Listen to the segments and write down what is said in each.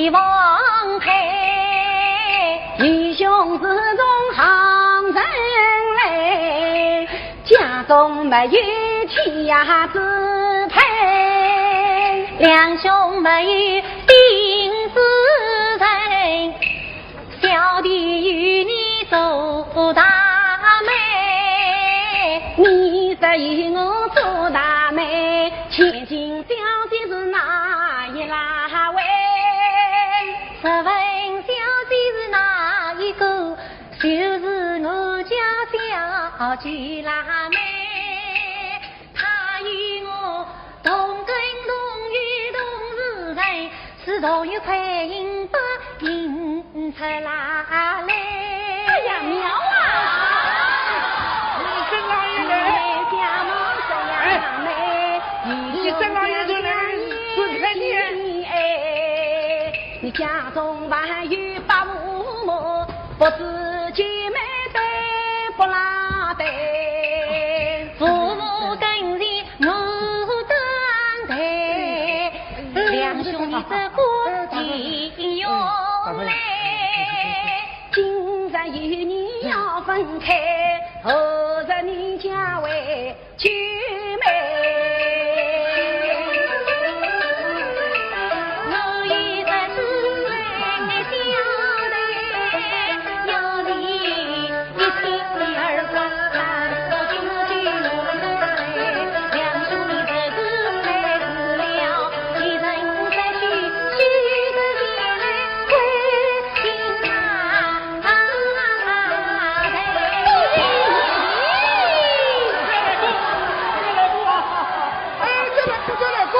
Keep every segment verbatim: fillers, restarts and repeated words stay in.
王妃，愚兄自从杭州来，家中没有妻呀之配，两兄没有丁之人，小弟与你做大媒，你则与我做大媒，千金小姐是哪一啦位？十分小姐是哪一个？就是我家小姐辣妹，她与我同根同源同时辰，是同一块银箔印出来嘞。哎呀，妙啊！你真老爷来。哎，你真老爷就来，准开你。 你家中还有八父母，不知姐妹对不拉对。父母跟前我担待，两兄弟这个情由来。今日与你要分开，何日你家为 哎，再来过，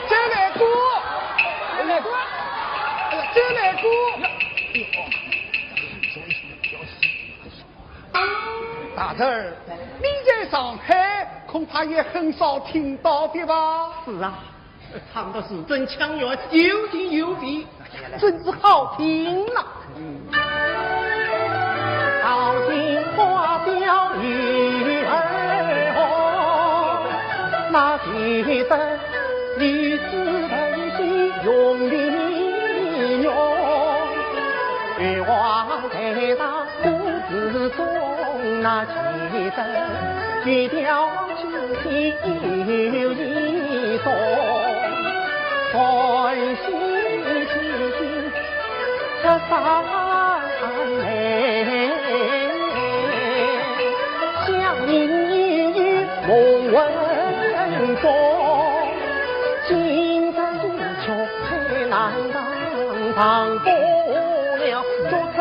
再来过，再来过，哎呀，再来过。大侄儿，你在上海恐怕也很少听到的吧？是啊， 唱得字正腔圆，有情有义，真是好听呐。好听花调女儿红，那记得女子头巾用的用，月华台上 故事中那记得，一条金线一种，欢喜喜出山来，想你梦魂中，今朝是却难忘，忘不了，做春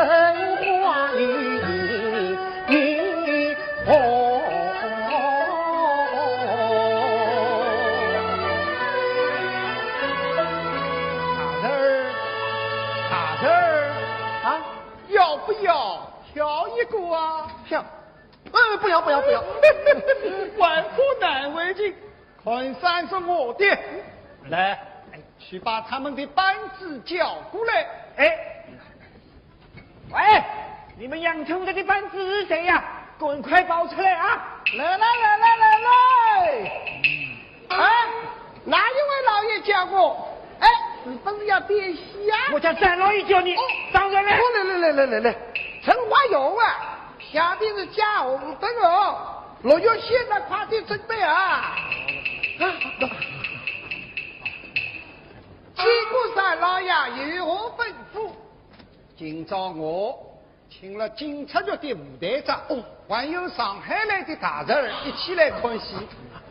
花雨 哦，大侄儿，大侄儿，啊，要不要跳一个啊？跳？呃，不要，不要，不要。万福难为情，看山是我的。来，去把他们的班子叫过来。哎， 喂，你们养成这个班子是谁呀？赶快报出来啊！来来来来来来！哎，哪一位老爷叫我？哎，是不是要变戏啊？我家三老爷叫你，哦，当然了。哦，来来来来来来，春花有啊，下面是加红灯哦，六月现在快点准备啊！啊，见过三老爷，有何吩咐？ 今朝我请了京剧局的舞台长，哦，还有上海来的大侄儿一起来看戏，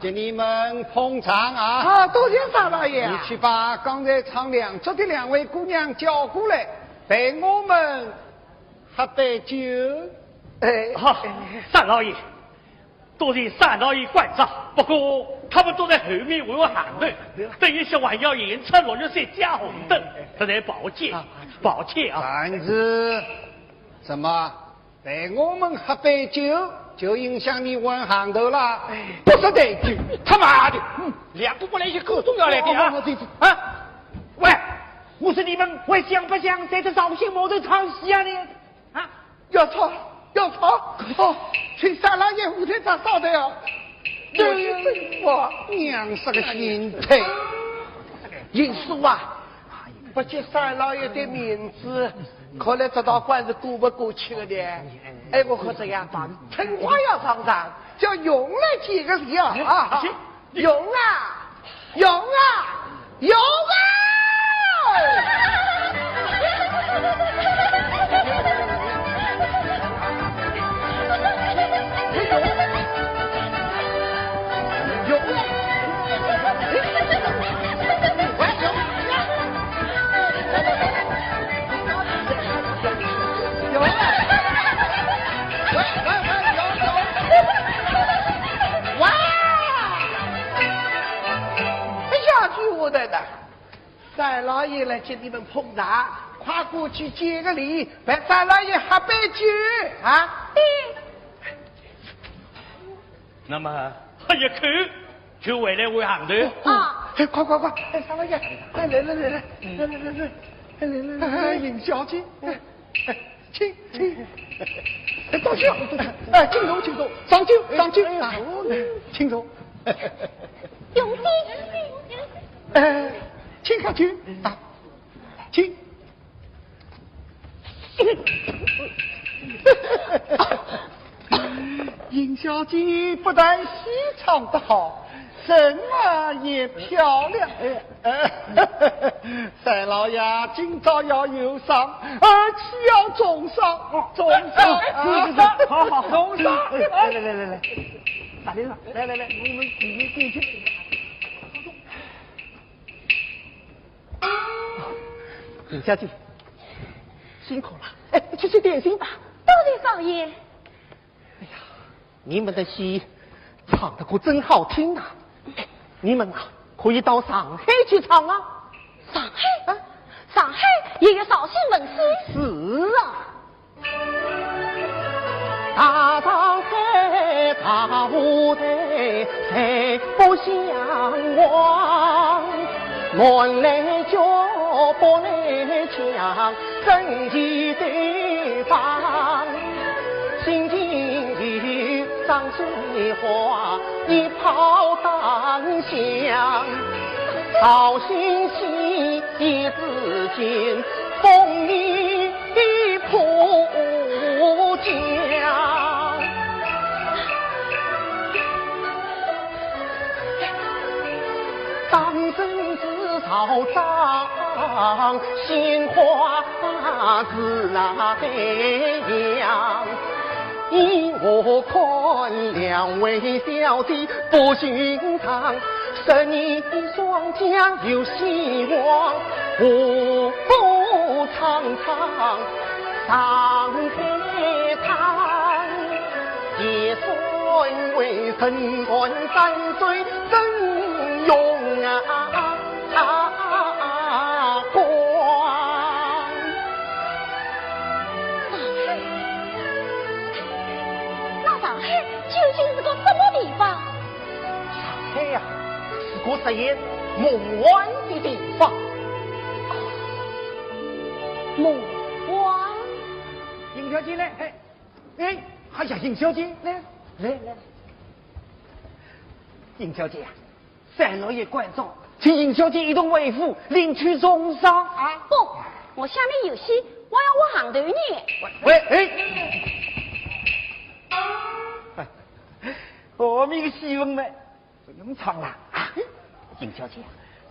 给你们捧场啊！啊，多谢三老爷啊！你去把刚才唱《梁祝》的两位姑娘叫过来，陪我们喝杯酒。哎，好，三老爷， 多谢三老爷关照，不过他们都在后面为我行头，等一歇还要演出《六月三》加红灯，实在抱歉，抱歉啊。但是，怎么，陪我们喝杯酒，就影响你还行头了？哎，不是醉酒，他妈的，嗯，两个不来一个总要来的啊！啊，喂，我说你们还想不想在这绍兴码头唱戏啊你？ 啊，要唱，要唱，哦，请三老爷舞台上上台啊！有请吩咐啊！娘是个心忒。英叔啊，不给三老爷的面子，看来这道关是过不过去了的。哎，我看这样办，趁火要上场，叫用来见个礼啊！啊，用啊，用啊，用啊！哎呀，去我的呢！三老爷来接你们捧茶，快过去见个礼，陪三老爷喝杯酒啊！对。 那么喝一口就回来回行头。啊。哎，快快快，哎，三老爷，哎，来来来来，来来来来，哎，来来来，哎，尹小姐，哎，哎，请请，哎，坐下，哎，请坐请坐，上酒上酒，哎，哎，哎，请坐。有请。哎，请喝酒啊，请。 尹小姐不但戏唱得好，人啊也漂亮。三老爷今朝要有赏，而且要重赏，重赏。哎，是是是，好好好，重赏。来来来来来，打电话，来来来，我们几个进去。 尹小姐，辛苦了。哎，去吃点心吧。多谢少爷。哎呀，你们的戏唱得可真好听啊！哎，你们啊，可以到上海去唱啊。上海？啊？上海也有绍兴文戏？是啊。 大上海大舞台才不像话，南来叫北来抢，争奇斗艳，新京戏张水花一炮打响，绍兴戏一支箭风雨 的破江。当真是潮涨鲜花是那海洋。依我看，两位小姐不寻常，十年双江有希望，何不唱唱 上海滩，也算为人干山水真荣啊光。上海？那上海究竟是个什么地方？ 上海呀，是个实现梦幻的地方。梦幻？尹小姐来，哎，哎，哎呀，尹小姐，来，来，来。尹小姐啊，三老爷关照，请尹小姐一同回府领取重赏啊。不，我下面有戏，我要往行头呢。喂，哎。 哦，那个戏文呢，不用唱了啊。尹小姐，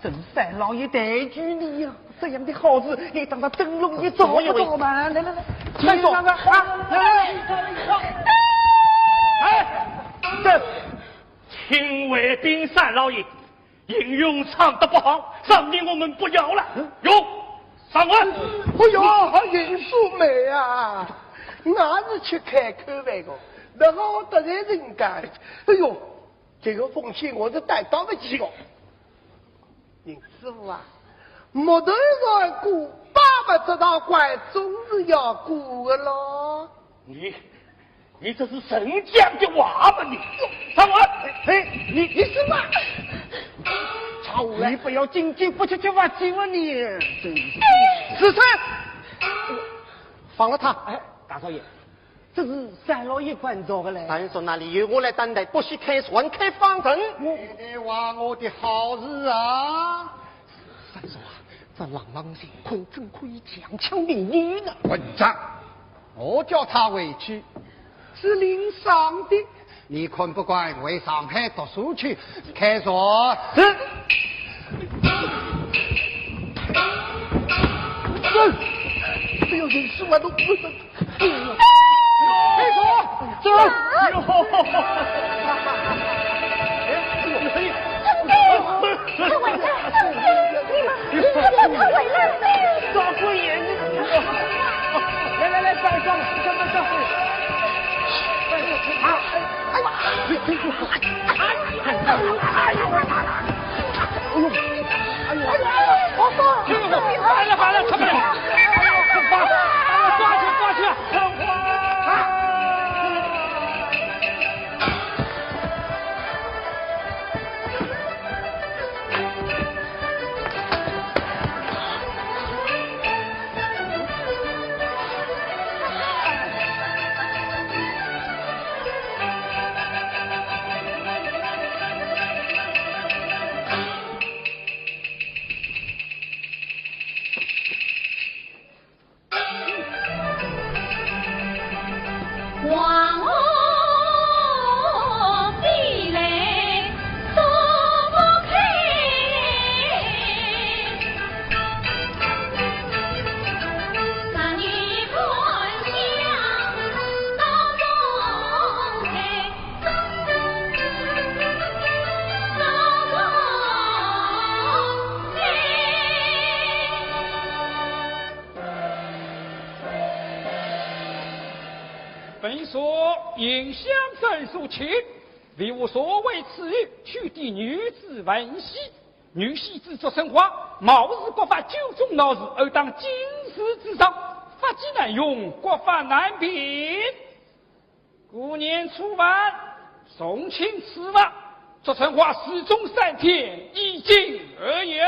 这是三老爷抬举你呀，这样的好事，你当着灯笼也做不到嘛。来来来，快点上啊！来来来，哎，这，请回禀三老爷， 尹勇唱得不好，赏你我们不要了。有，上岸。哎呦，尹素梅啊，那是吃开口饭个，那好得罪人家。哎呦，这个风险我是担当不起个。尹师傅啊，木头上过，爸爸这道关总是要过的咯。你 你这是什么讲的话嘛你？上岸！哎，你，你什么？吵了！你不要斤斤不吃吃饭吃饭你。是是。放了他。哎，大少爷，这是三老爷关照的嘞。三爷说哪里由我来担待，不许开船开方阵。你话我的好事啊。三爷说啊，这朗朗乾坤，怎可以强抢民女呢？混账！我叫他回去，是领赏的。你看不惯，回上海读书去。开锁。是。哎呦，人是我都不能。 走！哎呦！快回来！你们，你们快回来！抓鬼呀！来来来，上上上上上！啊！哎呀！哎呦！ 哎呦，哎呦，哎呦，好了，好了，好了，受不了。抓，抓去，抓去，抓去。啊！本所迎香镇所请，为吾所为此语，取缔女子文戏。女戏之作春花，貌似国法九种闹事，而当禁制之上，法纪难容，国法难平。 故年初犯，从轻处罚，捉春花示众三天，以儆效尤。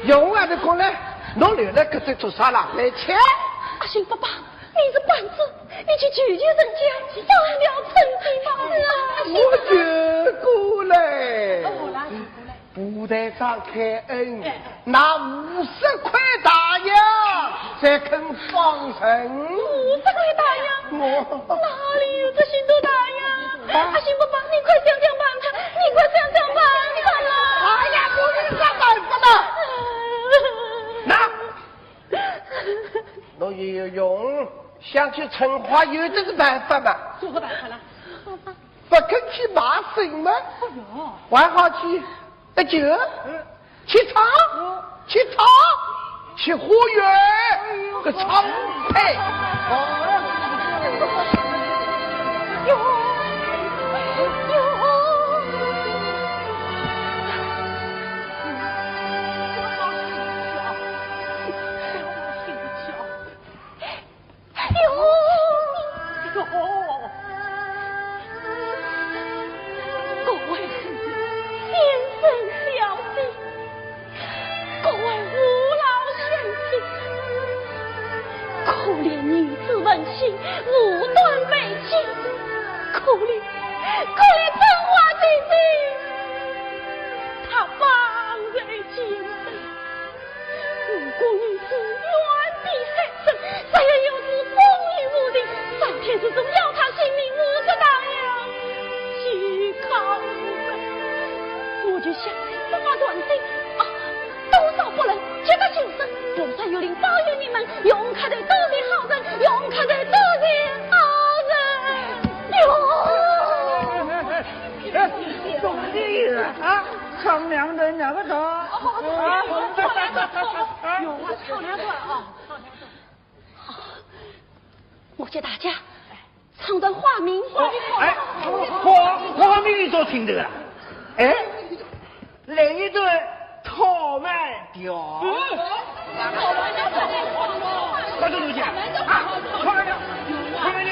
用啊，你过来，侬留辣搿搭做啥啦？来吃。阿信伯伯，你是班主，你去求求人家，放了春天吧。是啊，阿信伯伯。我就过来。哦，来，过来。 部队长开恩，哎。拿五十块大洋才肯放人。五十块大洋？我。哪里有这许多大洋？啊？阿信伯伯，你快想想办法，你快想想办法啦！哎呀，我有啥办法呢？那，侬有用，想去春花有这个办法嘛？什么办法啦？不肯去卖身嘛，哎呦。还好去 哎，就，嗯。去唱，嗯。去唱，去花园，哎呦。个唱派。哟，哟。哟。 哟，哟，各位先生小姐，各位父老乡亲，可怜女子文心，无端被欺，可怜，可怜春花姐姐，她方才见证。 如果女子愿意喊声，只要有时风雨无情，三天之中要她性命，五十大洋去考试。我就想这把断金啊，多少不能，这个就是，菩萨有灵保佑你们，永开得多的好人，永开得多的好人哟。 哎，兄弟啊，商量的那个啥？啊，有话商量着啊。好，我给大家唱段花名。哎，花，花名做听的啊？哎，来一段讨饭调。嗯。 快点，快点，快点，啊，快点，快点，啊。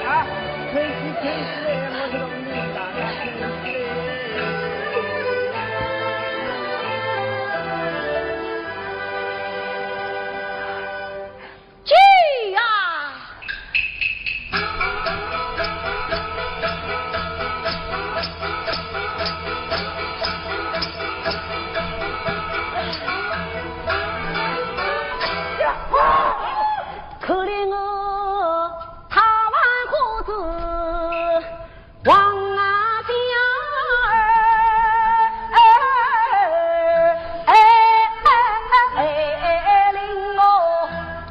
啊，可以，可以，可以，我这个去啊！可怜我他万花子 王啊，将儿，哎，领我，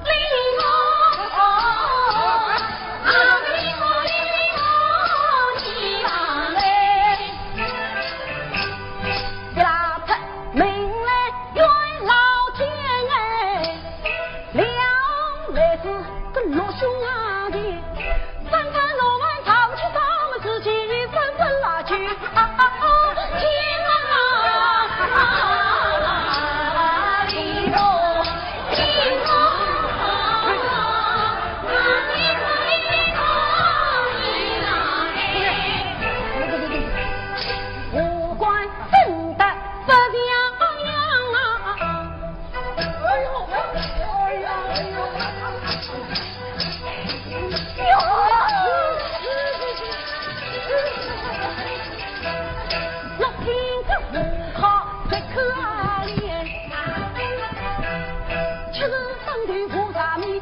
领我，啊，领我，领我，你来。 拉出门来冤老天哎，两来是个六兄啊的，三番六番吵起啥么事情，纷纷拉去啊，啊，啊，天啊，里头，里头。 五官生得不像样啊！哎呦，哎呀，哎呦！哟！落听个无好这可怜，吃了当头无啥米，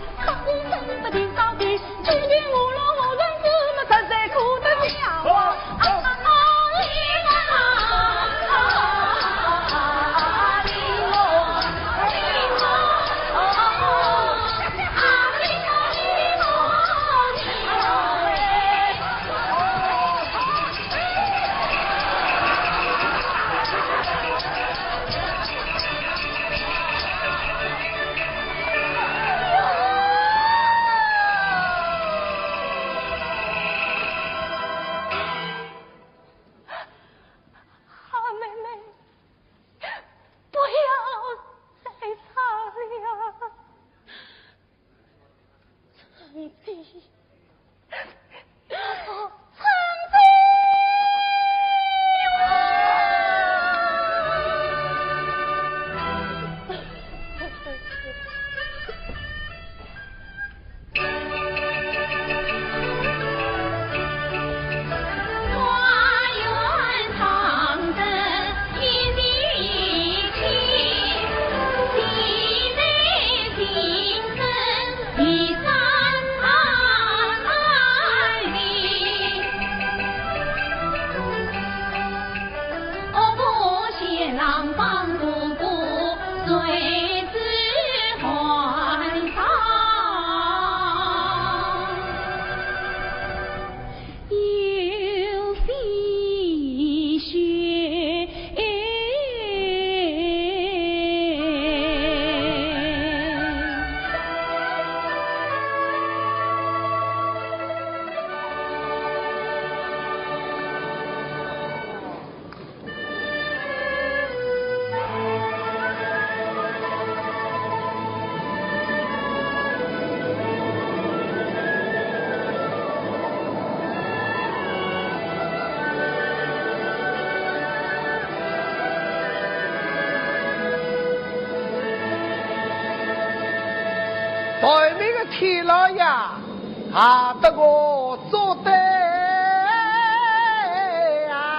对面个天老爷，啊，得我做得啊，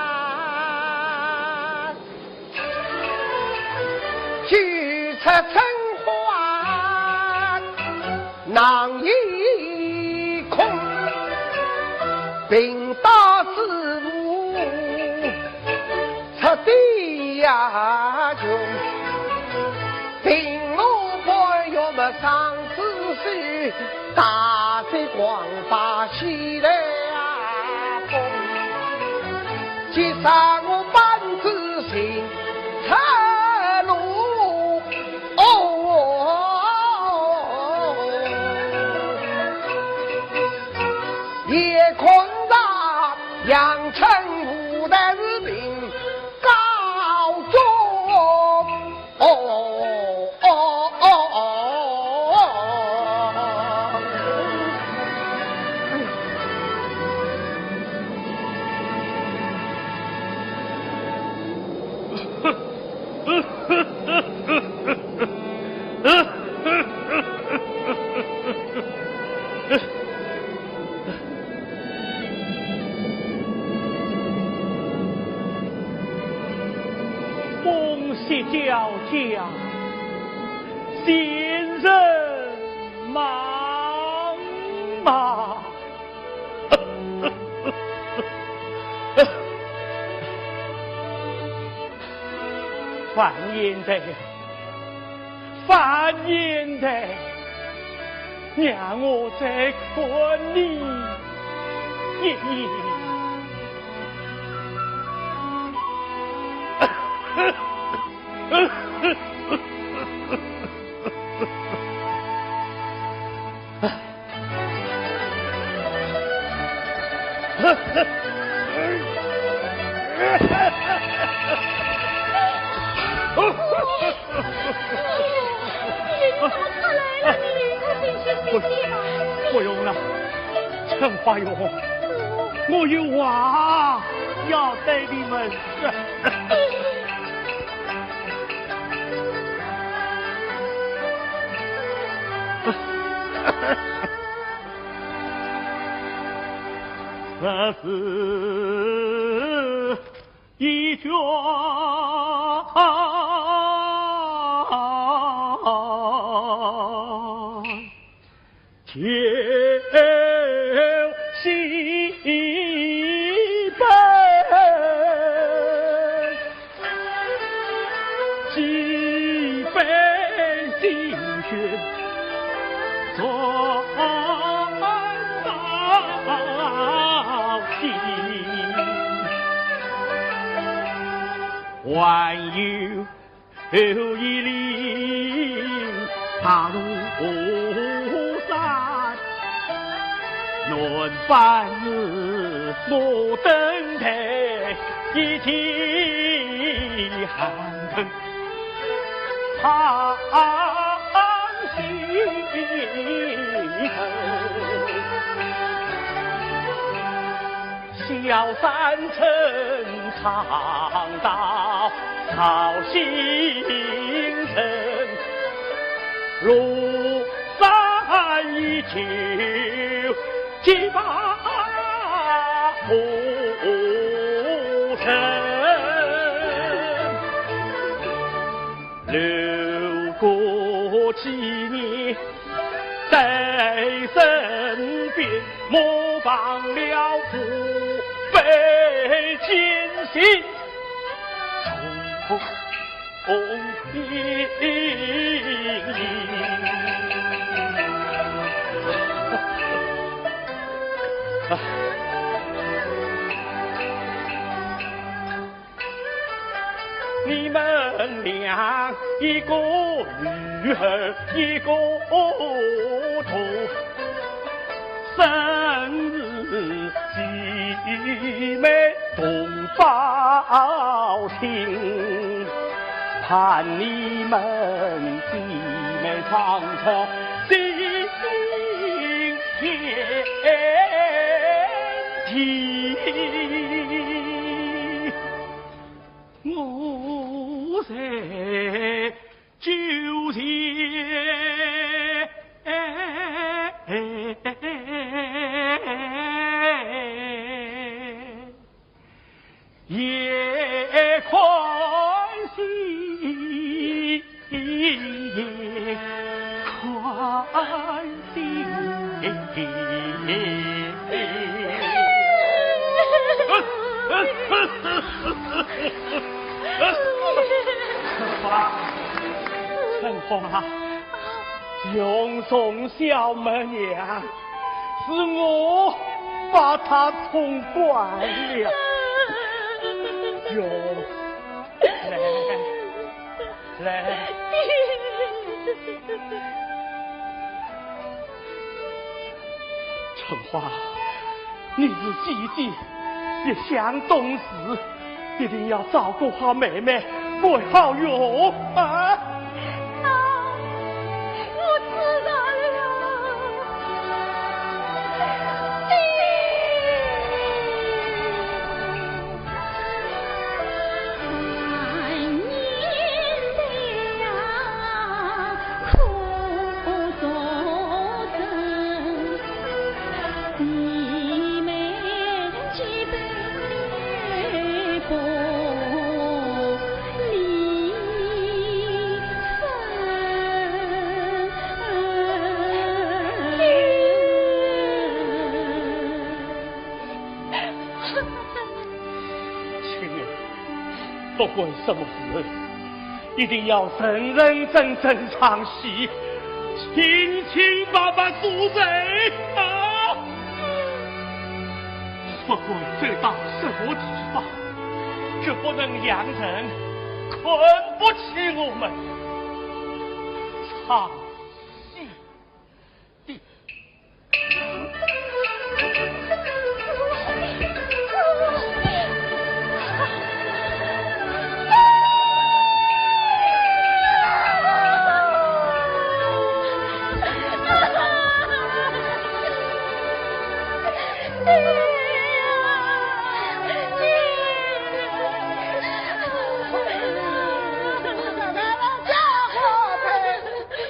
举出春花难以空，平道之路 出的呀穷，平路半月么上子水，大水狂把起来呀风，急杀我半子行出路，哦。 也看到阳春舞台是名高中。哦，哦，哦，哦。风雪交加，行人茫茫。 范延德，范延德，让我再看你一眼。 不，不用了，春花容，我有话要对你们说。 这是一卷旧信。 几番心血传到今，还有一粒大路山，难办事我等待一起寒。 唱心头。要三春唱到绍兴城，路上依旧结发无声。留过纪念 在身边，莫忘了父辈艰辛。你们俩，一个女儿一个徒，生日喜媒同胞听，盼你们姊妹常在心间。 我在酒前也看戏。 春花，用送小门娘，是我把她宠惯了。用，来， 来。春花，你是姐姐，也想懂事，一定要照顾好妹妹，管好用啊！啊，我知道了。爹。 亲人，不管什么时候，一定要认认真真唱戏，清清白白做人啊！不管走到什么地方，绝不能让人看不起我们。唱戏。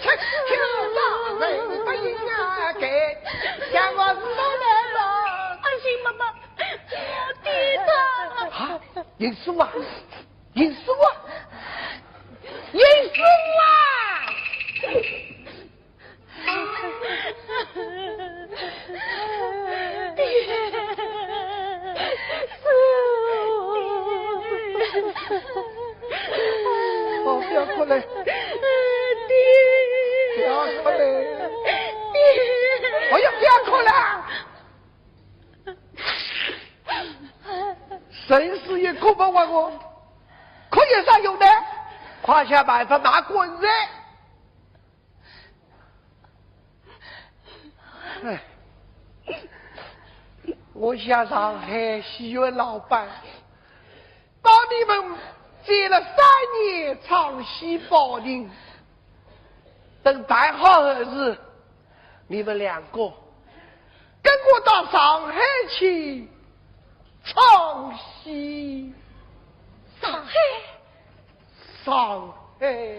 吃酒大醉不应该，像我是老来了。安心妈妈，爹的。啊，银叔啊，银叔啊，银叔啊！ 哦，不要哭了。爹。不要哭了。爹。哎呀，不要哭了。人死也哭不活，哭有啥用呢？快想办法拿棺材。 哎，我想上海戏院老板，帮你们接了三年唱戏保定，等办好后事，你们两个跟我到上海去唱戏。上海，上海。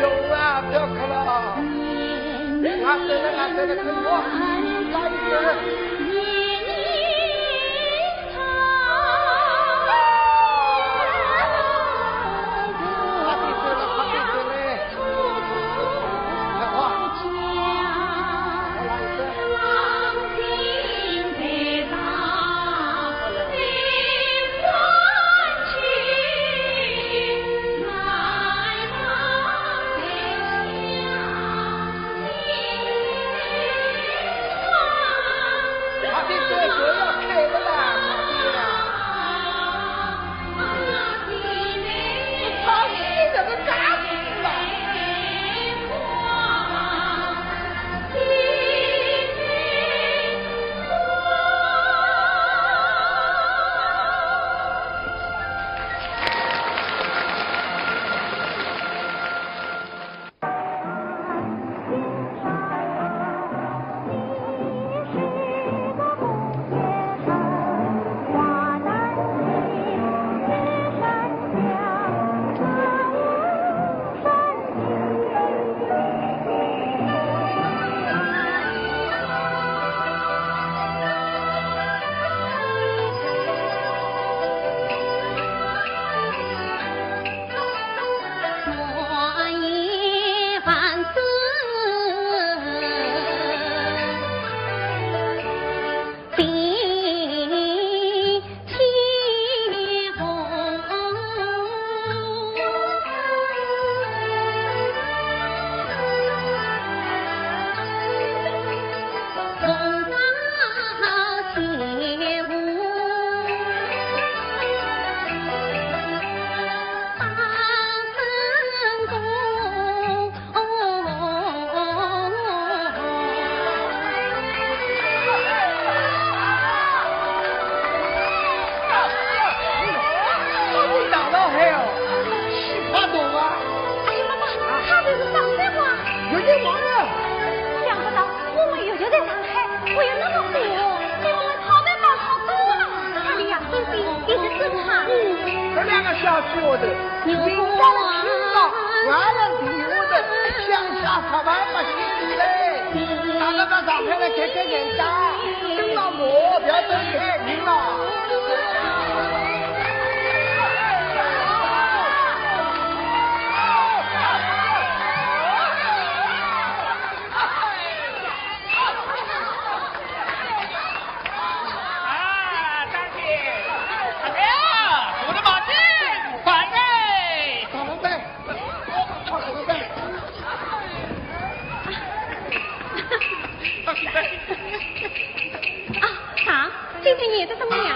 有啊，不要哭了。俺走了，俺走了，跟我来一个。快点走了，快点走了。快点。哎呦，妈妈，他就是上海话。有点忘了。想不到我们又在上海，我有那么苦，比我们草台班好多了。他的呀，东西一直是他。嗯，这两个小鬼丫头，敏感的听到，俺们地下的乡下十万八千里嘞，大家到上海来看看人家，等到我不要等太平了。啊，张姐，哎呀，我的宝贝，宝贝。 啊，啥？今天演的怎么样？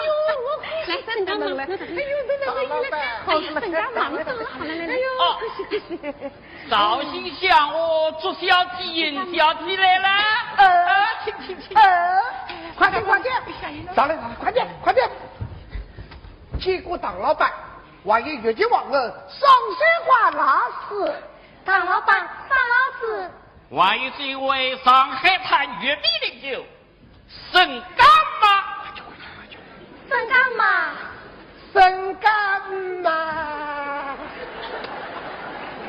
呦，我来，沈家忙，哎呦，等等，等等，哎呀，沈家忙死了，好了，来，来，哎呦，哦，可惜，可惜。绍兴乡下祝小姐、迎小姐来了。呃，啊，请，请，请。呃，快点，快点，上来，上来，快点，快点。见过唐老板，还有越剧皇后双水花老师。唐老板、沙老师。还有这位上海滩越剧名流， 沈干妈。沈干妈。沈干妈。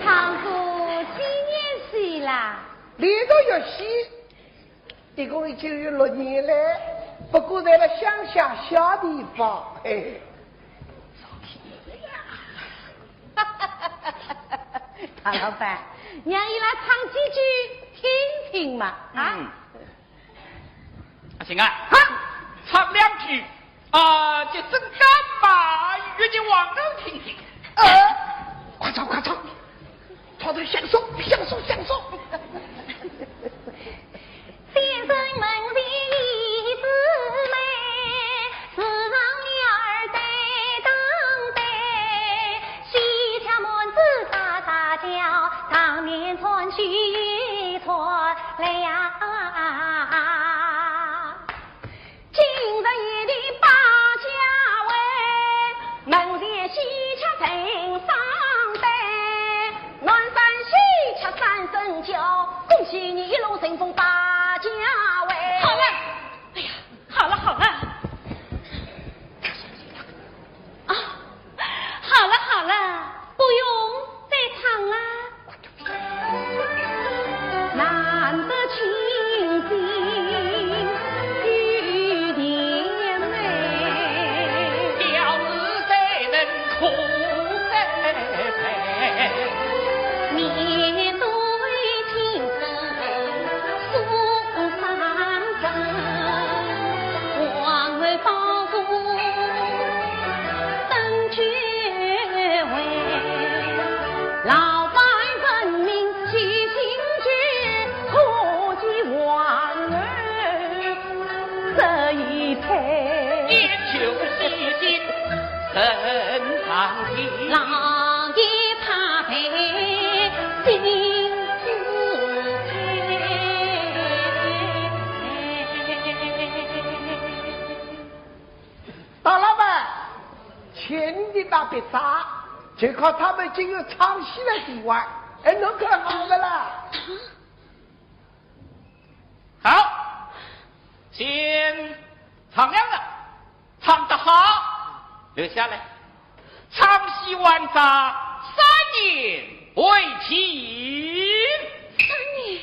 堂哥几年生啦？里头有喜，一共已经有六年了，不过在了乡下小地方，嘿。唐老板，让伊拉唱几句听听嘛，啊？嗯。 啊，行啊，啊，唱两句啊，这沈干妈越剧皇后听听。呃，快唱，快唱，唱得享受，享受，享受。先生门前一枝梅，树上鸟儿对当对，喜鹊满枝喳喳叫，当年传去又传来呀。 今日夜里把家回，门前喜鹊成双对，南山喜鹊三声叫，恭喜你一路顺风把家回。好了，哎呀，好了，好了。啊，好了，好了，不用再唱了。 难得清静雨天美，表示谁能可栽培？面对青山树上生，黄河宝树登九 老板人民齐心志，可惜王儿这一胎。也就是心神上天。老爷怕被金子拆。 大老板，请你那边啥？就靠他们今日唱戏来提话，哎，侬看好了啦。好，请唱两个，唱得好，留下来。唱戏还债，三年为期。三年？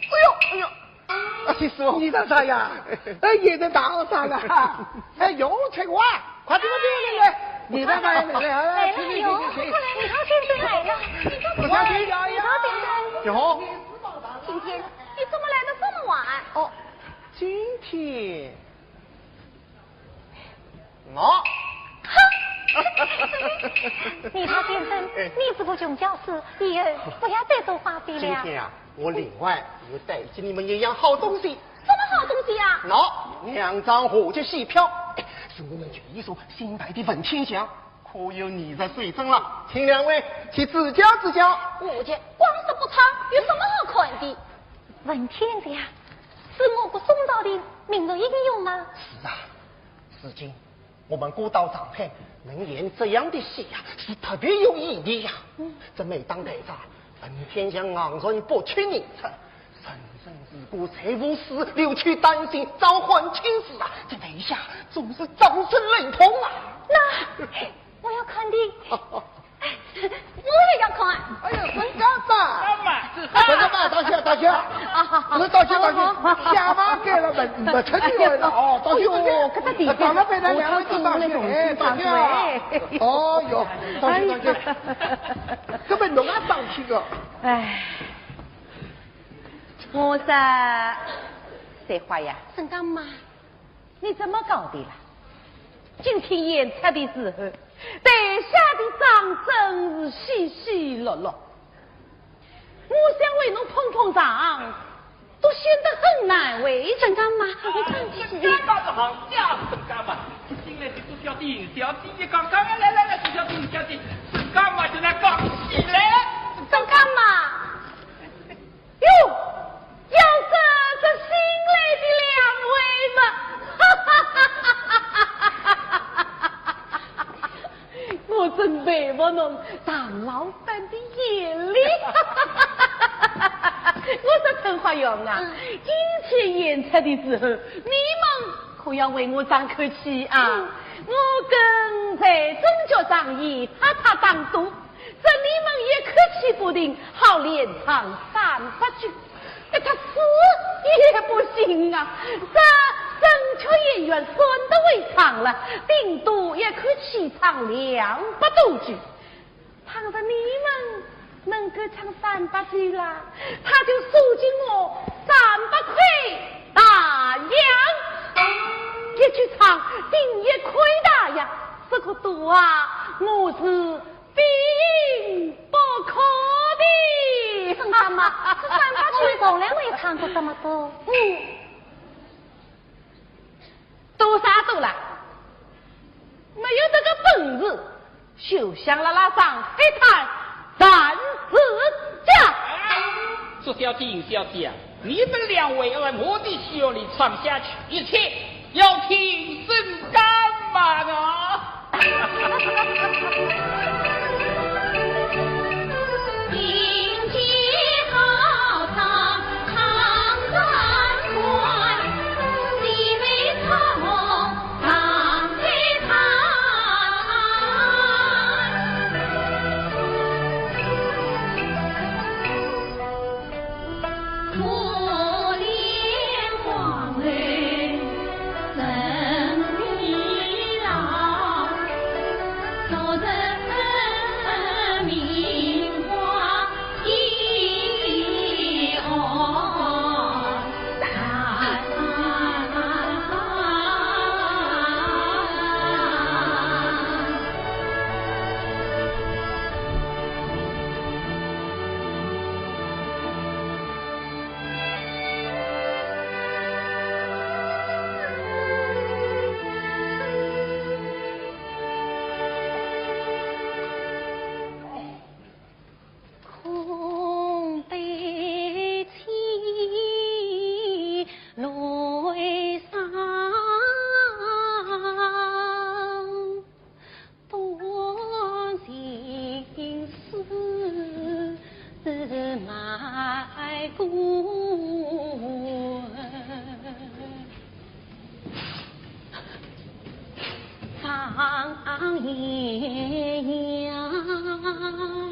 哎呦，哎呦，啊，师傅，你打啥呀？哎，也在打我啥了？哎，有才华，快点，快点，来，来。你来吧，你来，来，来，来，请，请，请，请。李涛先生来了，李涛先生，李涛先生。哟，今天你怎么来得这么晚？哦，今天，我。李涛先生，哎。你是个穷教师，以后不要再做花费了。今天啊，我另外又带给你们一样好东西。什么好东西呀？喏，两张话剧戏票，哎，是我们曲艺社新排的文天祥，可有二十水准了，请两位去指教指教。话剧光说不唱，有什么好看的？文天祥，是我国宋朝的名流英雄吗？是啊，如今我们孤岛上海能演这样的戏呀，是特别有意义呀。嗯。这每当台上，文天祥昂然不屈人哉，人生如歌，才无事，留取丹心，召唤青丝啊，这台下总是掌声雷动啊。那我要看的，我也要看。哎呀，沈家长，干嘛？沈家长，大家，啊，好，好，我们大家，大家，好，好，好。下马改了，没，没吃机会了哦，大家，哎呦，这个地方，长老板呢，两位都上去，哎，大家，哎。哦哟，大家，大家，哎呀。根本侬也上去个。哎，我说，水花呀，沈家妈，你怎么搞的啦？今天演出的时候，台下的掌声是稀稀落落。我想为侬捧捧场，都显得很难为情。沈家妈，你放心。沈家妈是行家，沈家妈，新来的朱小姐、尹小姐，你刚刚来来来，朱小姐、尹小姐，沈家妈就来讲起来了。沈家妈，哟，要说这新来的两位嘛，我真佩服侬唐老板的眼力。我说陈花荣啊，嗯。今天演出的时候，你们可要为我争口气啊！嗯。我跟财政局长也拍拍打赌，这你们一口气不停，好连唱三百句。哎，他死也不行啊！这正确演员算得会唱了，顶多一口气唱两百多句。倘若你们能够唱三百句啦，他就赏给我三百块大洋。一句唱顶一块大洋，这个赌啊，我是 并不可的。沈家妈，这三百句从来没唱过这么多。嗯，多少多了，没有这个本事，休想拉拉上海滩站住脚。朱小姐、尹小姐啊，你们两位在我的戏院里唱下去，一切 要听沈家妈的。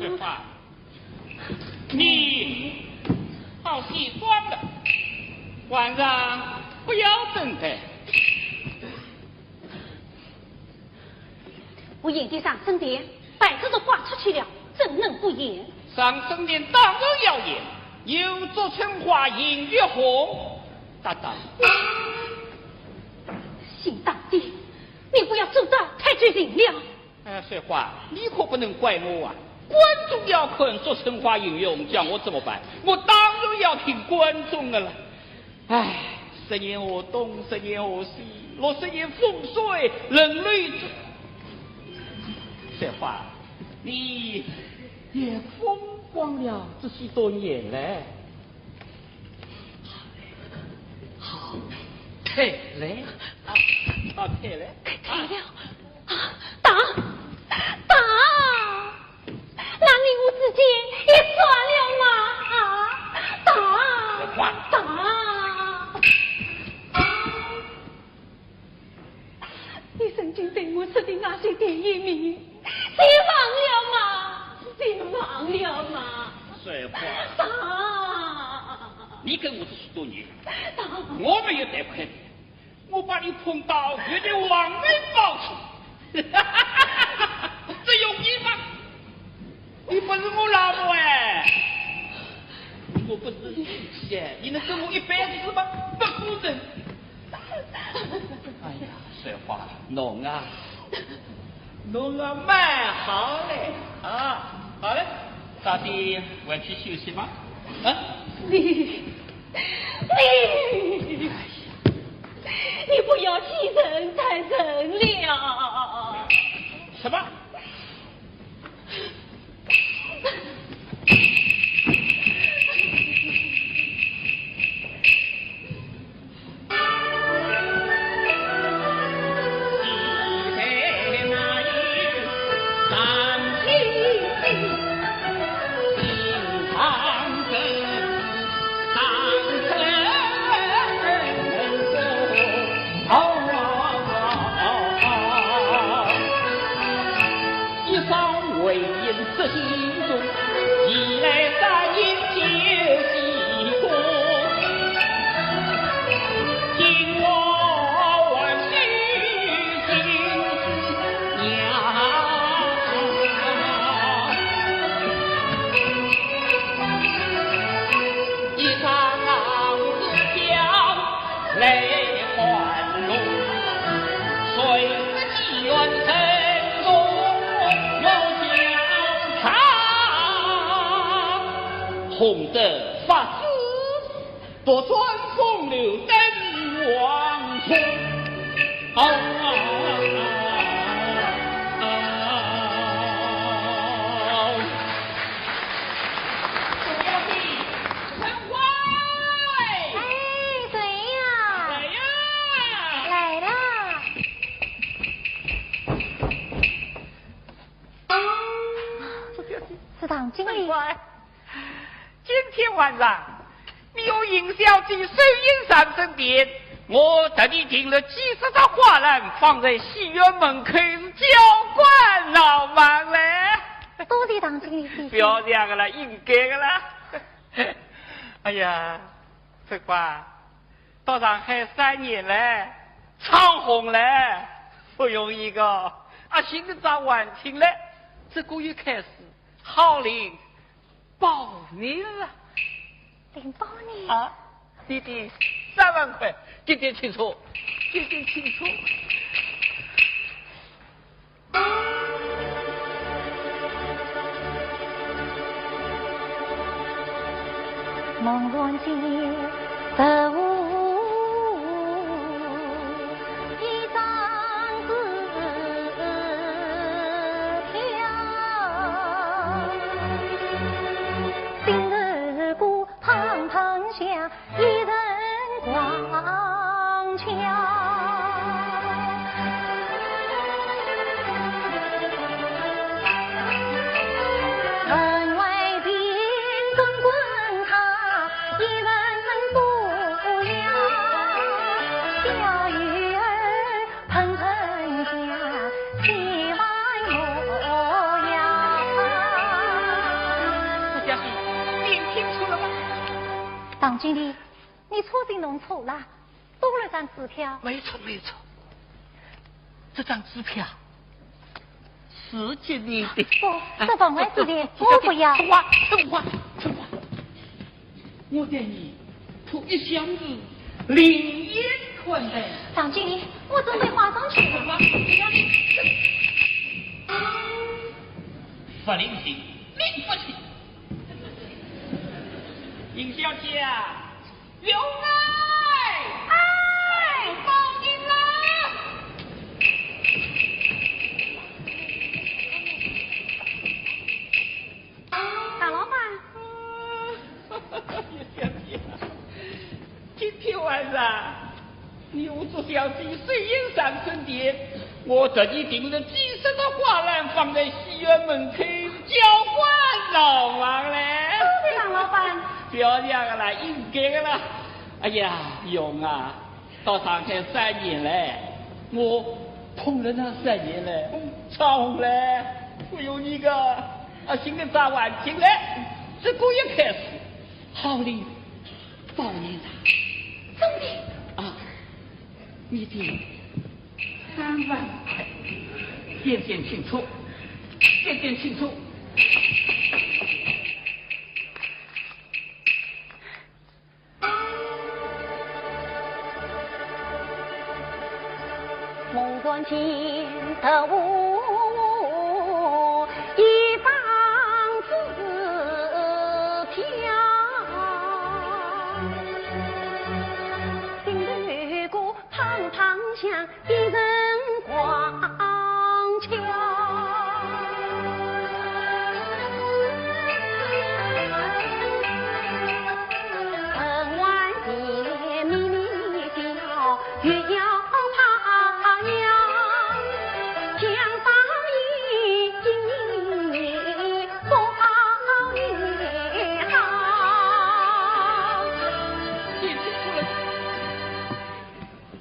雪花，你好些妆了，晚上不要登台。我演的《长生殿》，摆这种花出去了，怎能不演？《长生殿》当然要演，有祝春花、邢月红搭档。新大帝，你不要阻挡太君情了。哎，水花，你可不能怪我啊！观众要看祝春花、邢月红，叫我怎么办？我当然要听观众的了。 唉，十年河东，十年河西，六十年风水轮流转。水花，你也风光了这许多年嘞。好，退嘞，啊，好，退嘞。退了，啊，打，打。 那你我之间也算了吗？啊，打，打！你曾经对我说的那些甜言蜜语，全忘了吗？全忘了吗？水花，打！你跟我这许多年，打！我们也得快点。 我把你捧到月亮王门宝座，这容易吗？你不是我老婆哎，我不是你妻哎，你能跟我一辈子吗？不可能。哎呀，水花，侬啊，侬啊，蛮好嘞啊，好嘞，早点回去休息吧，啊。你 你，你不要欺人太甚了。什么？洪德发誓， 不转风流登王座。啊啊啊啊！哎，谁呀？谁呀？来了。是唐经理。今天晚上， 你与邢小姐首演《长生殿》，我特地订了几十扎花篮，放在戏院门口，是交关闹忙嘞。多谢唐经理提醒。不要这样了，应该的啦。哎呀，春花，到上海三年嘞，唱红嘞，不容易个。啊，寻得着晚清嘞，这个月开始，好嘞。 包银了。领包银？啊，弟弟，三万块，给点清楚，给点清楚。唐经理，你错信弄错了，多了张支票。没错，没错，这张支票是给你的。不，这份外之礼，我不要。春花，春花，春花，我对你可一向是另眼看待。唐经理，我准备化妆去了。春花，你看，不领情，命不起。尹小姐啊， 有爱，哎，报应了。唐老板。今天晚上，你我祝小姐水晶上春殿，我特地订了几十朵花篮放在戏院门口，交换闹忙嘞。多谢唐老板。不要这样了，应该的了。 哎呀，玉红啊，到上海三年了，我碰了那三年了，长了，我有一个啊，新的大环境了，这个月开始，好的，报应了。真的？啊，你的三万块，点点清楚，点点清楚。 梦断情头一方枝条，心头个怦怦响，一阵光。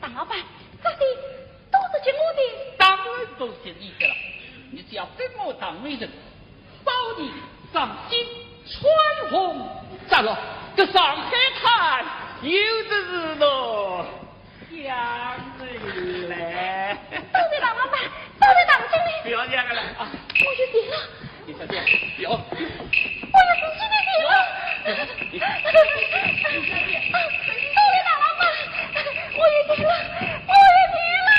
唐老板，这些都是给我的。当然都是给你的了，你只要跟我当媒人，包你上京穿红。咋了？这上海滩有的是喽。香水嘞。多谢唐老板，多谢唐经理。不要这样了啊。我有钱了。 你小姐，有。我有自己的钱了。多谢唐老板，我有钱了，我有钱了。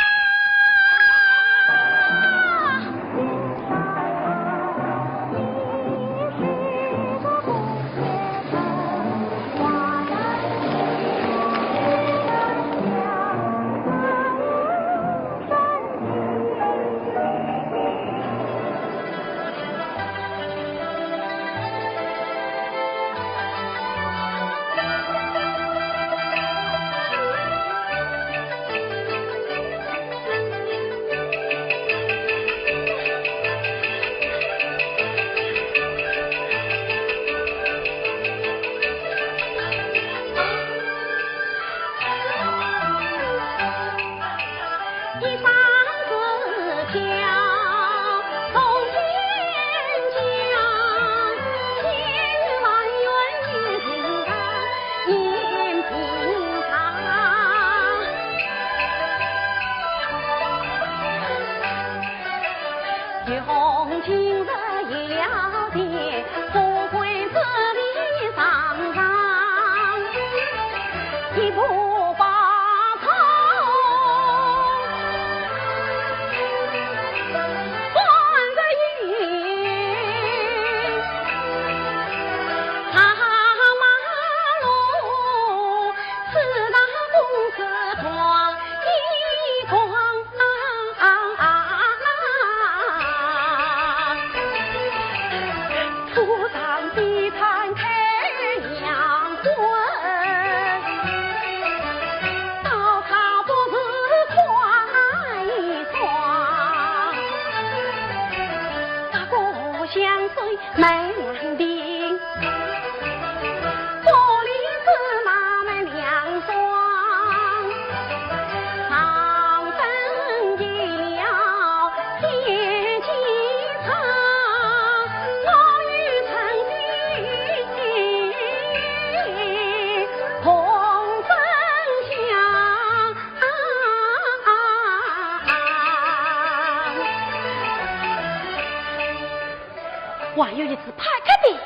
还有一只派克兵。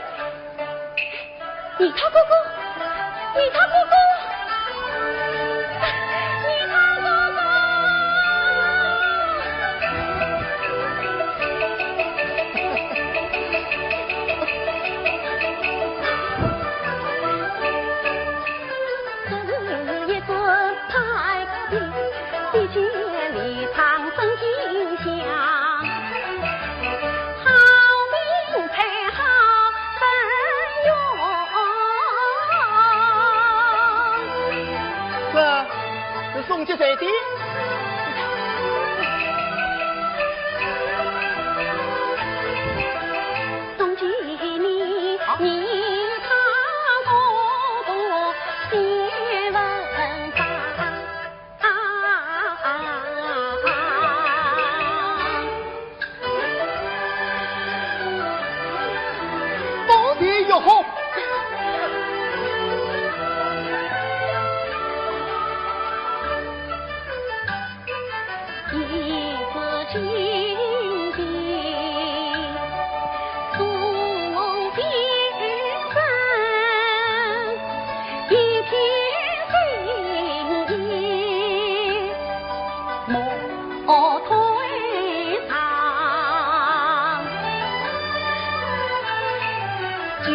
尼特哥哥，尼特哥哥，尼特哥哥。这是一只派克兵，比肩离场真心香。 好名配好分用。这是送给谁的？送给你，你他我都先问吧。 到底有何？一字经典，送别人。 一片心意莫推搡。今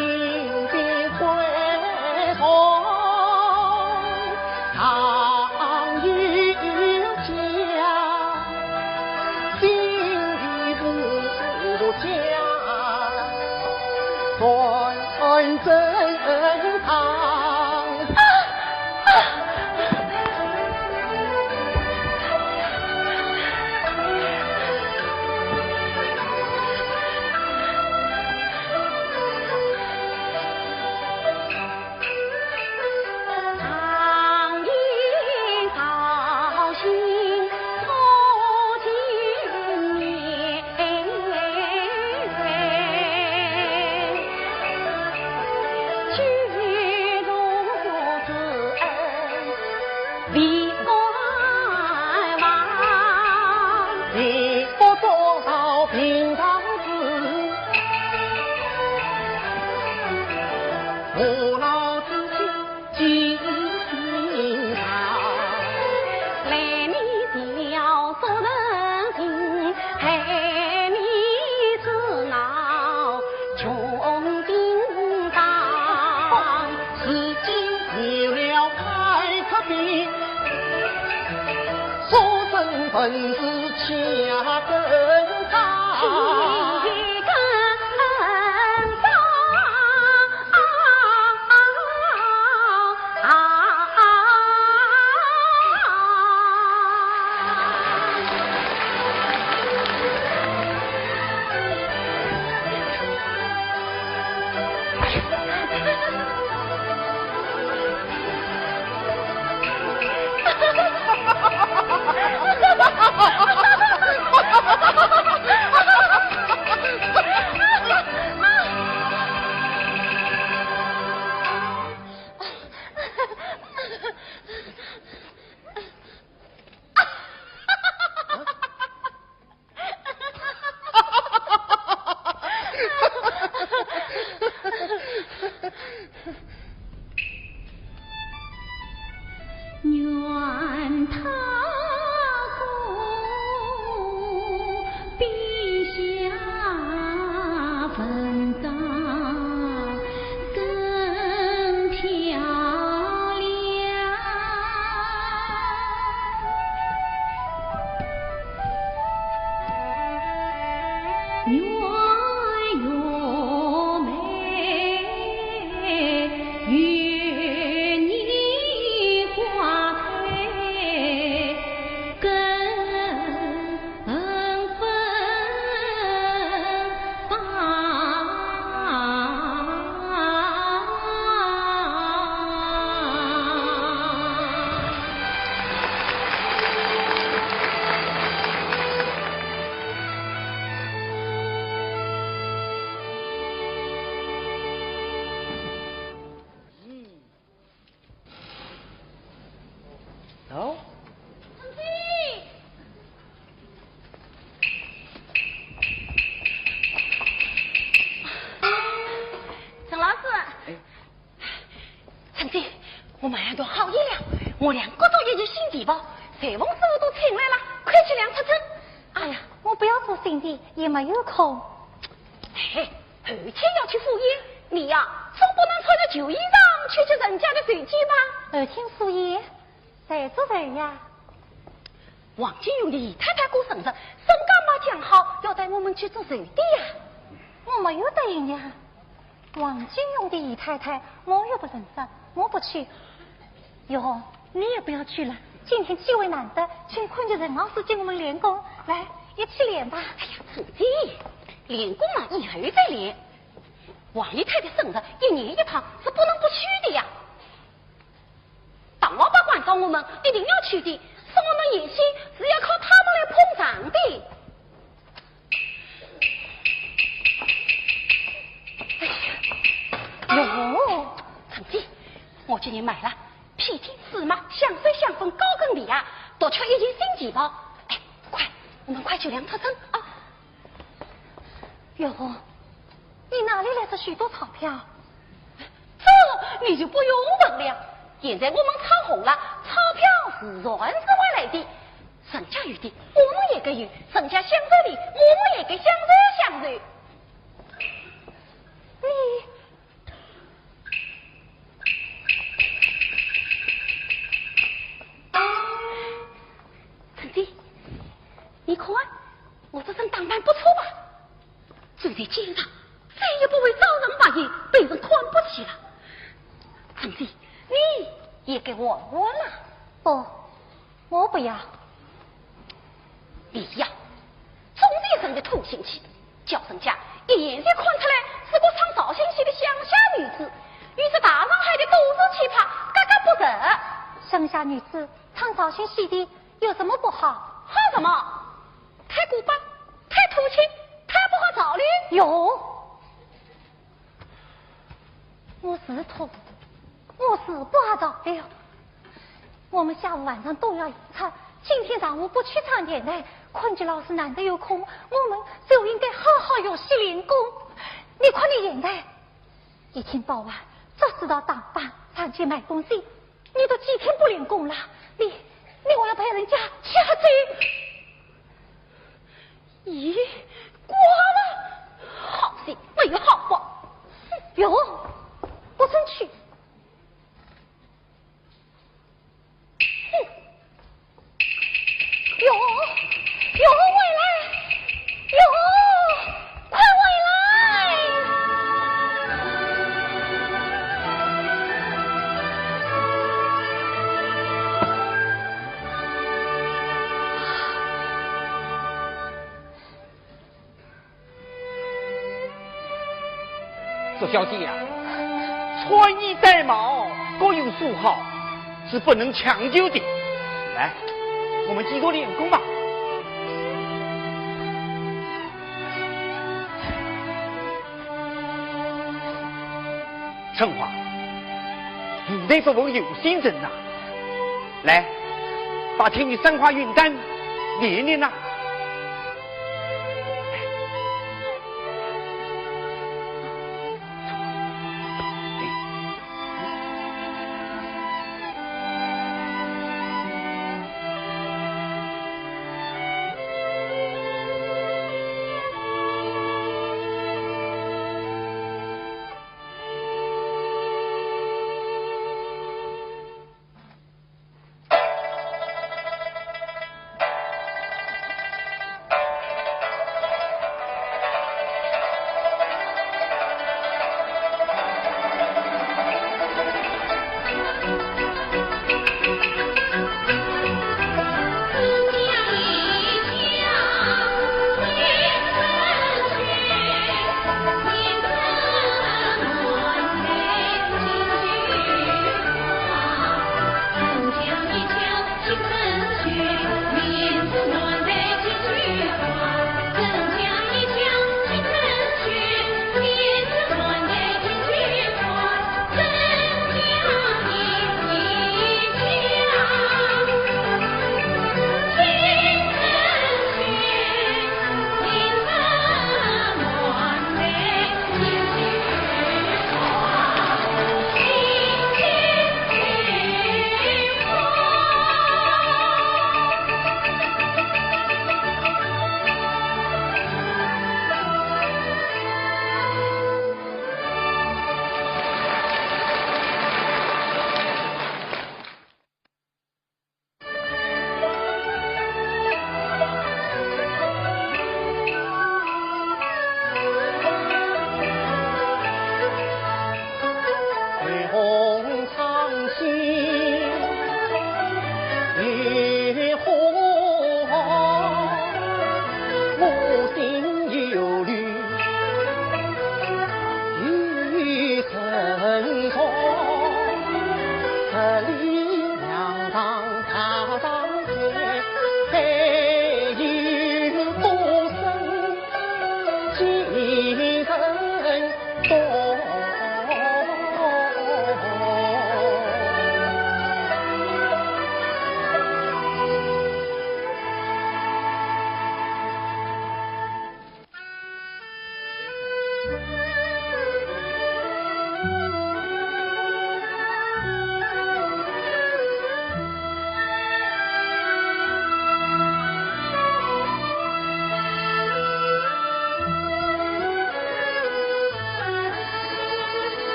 天回头常有家，心里不家。 断真堂。常言道，心不见面，举头之恩必难忘。你不做到平常事，父老之情 记心上。来年调做人情，害你自恼穷叮当。如今有了派克兵，所剩本是千根棒。千根棒。 愿他和陛下文章更漂亮。倒好极了，我两个多月就新地保，裁缝师傅都请来了，快去量尺寸。哎呀，我不要做新的，也没有空。嘿，后天要去赴宴，你呀，总不能穿着旧衣裳去吃人家的寿宴吧？后天赴宴，谁做寿呀？王金荣的姨太太过生日，沈家妈讲好要带我们去做寿的呀。我没有答应呀。 王金荣的姨太太，我又不认识，我不去。哟，你也不要去了，今天机会难得，请昆曲沈老师给我们练功，来，一起练吧。哎呀，徒弟，练功嘛，以后再练。王姨太太生日一年一趟，是不能不去的呀。 唐老板管到我们一定要去的，是我们演戏是要靠他们来捧场的。哎呀，哟，徒弟，我给你买了披巾、丝袜、香水、香粉、高跟皮鞋，独缺一件新旗袍。哎，快，我们快去量尺寸啊！哟，你哪里来这许多钞票？ 这你就不用问了。现在我们唱红了，钞票自然是会来的。人家有的，我们也该有；人家享受的，我们也该享受享受。你，徒弟，你看，我这身打扮不错吧？ 走在街上，再也不会招人白眼，被人看不起了。徒弟，你也该换换了。不，我不要。你呀，总是一身的土腥气，叫人家一眼就看出来是个唱绍兴戏的乡下女子，与这大上海的都市气派格格不入。乡下女子唱绍兴戏的有什么不好？好什么？ 太古板，太土气，太不合潮流。哟，我是土，我是不合潮流。我们下午晚上都要演出，今天上午不去唱电台，昆曲老师难得有空，我们就应该好好学习练功。你看你现在，一天到晚只知道打扮，上街买东西， 你都几天不练功了，你，你还要陪人家吃喝醉？咦，挂了！好心没有好报。哼，有，不准去。哼。 哟，哟，回来！哟，快回来！祝小姐呀，穿衣戴帽各有所好，是不能强求的。来，我们继续练功吧。春花，舞台不分有心人呐。来，把天女散花云淡练练呐。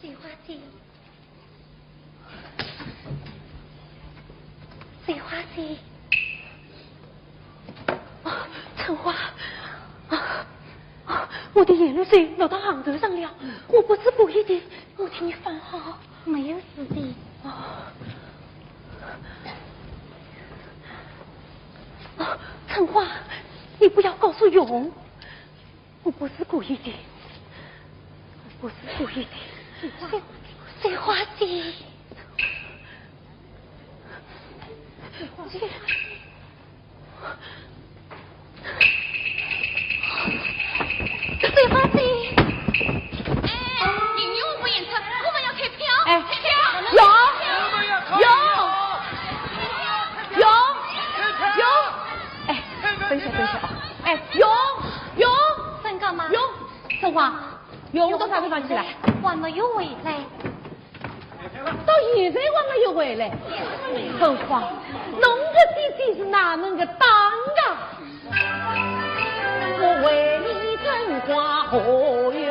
水花姐，水花姐。啊，春花，啊，啊，我的眼泪水落到行头上了，我不是故意的，我替你放好。没有事的。啊，啊，春花，你不要告诉勇。 我不是故意的，我不是故意的。水花，水花姐，水花姐。哎，明天我们演出，我们要退票。哎，退票。有，有，有，有。哎，等一下，等一下啊。哎，有，有。在干嘛？有。 春花，勇到啥地方去了？还没有回来。到现在还没有回来？春花，侬个姐姐是哪能个当啊？我为你春花何用？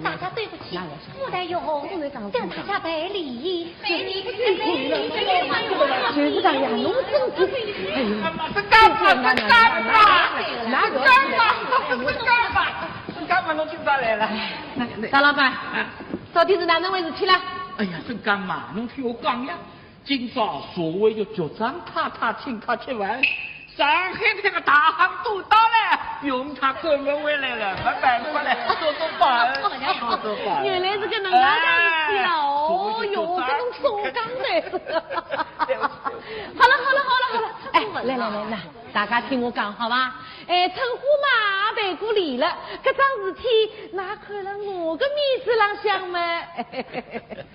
大家对不起，哪有事？ 我来哟，向大家赔礼。赔礼，赔礼，赔礼。就是这样，侬真是，哎呦，这干嘛？这干嘛？那个，这干嘛？这干嘛？这干嘛？侬今朝来了？哎，那，那，张老板，啊。到底是哪能回事体啦？哎呀，这干嘛？侬听我讲呀，今朝社会局局长太太请客吃饭， 上海滩个大亨都到了，用他过门回来了，没办法了，做做保安，做做保安。原来是个能样样事体啦，哎，哦哟，搿种松江的。对不起，对不起。好了，好了，好了，好了，哎，来来来，那大家听我讲好吧？哎，春花嘛，赔过礼了，搿桩事体，那看了我个面子浪向嘛，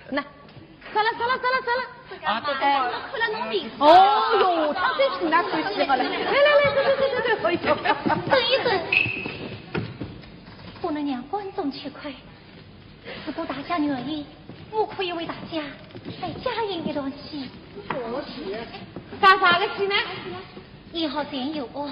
那 算了，算了，算了，算了。啊，对，对。哎，看了侬面子。哦哟，他最喜欢，最喜欢了。来，来，来，对，对，对，对，对，哎呦。等一等，不能让观众吃亏。如果大家愿意，我可以为大家再加演一段戏。干啥个戏呢？演好前有啊。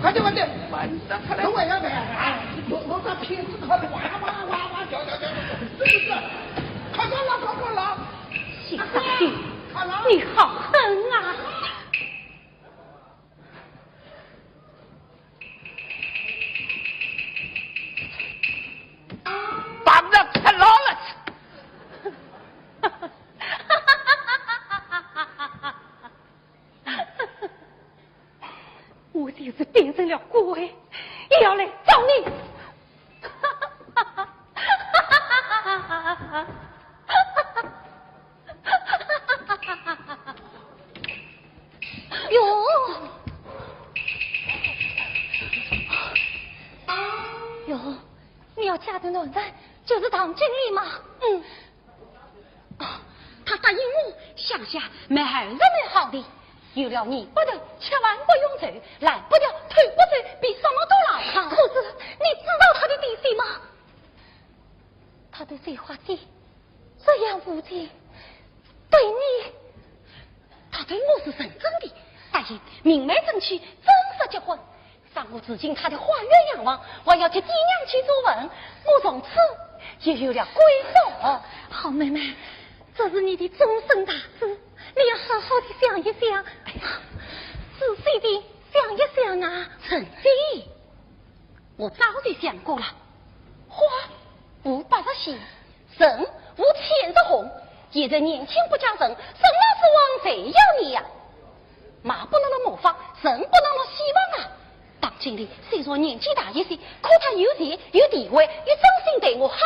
快点，快点，慢点，快点。等我一下，哎，我，我把片子敲得哇哇哇哇叫叫叫叫，是不是？快快了，快快了！谢大弟，快了。你好狠啊！把我吃牢了。 我就是变成了鬼，也要来找你。唐经理吗？嗯。哦，他答应我，乡下卖儿子卖好的，有了你不得吃饭不用愁，烂不掉腿不折，比什么都牢靠。可是，你知道他的底细吗？他对水花姐这样无情，对你，他对我是认真的，答应明媒正娶，正式结婚。让我住进他的花园洋房，还要替爹娘去做坟，我从此也有了归宿。好妹妹，这是你的终身大事，你要好好的想一想，仔细的想一想啊。陈姐，我早就想过了，花无百日鲜，人无千日红。现在年轻不嫁人，什么指望谁要你呀？马不能落磨坊，人不能落希望啊。当经理虽说年纪大一些，可他有钱、有地位、有真心对我好。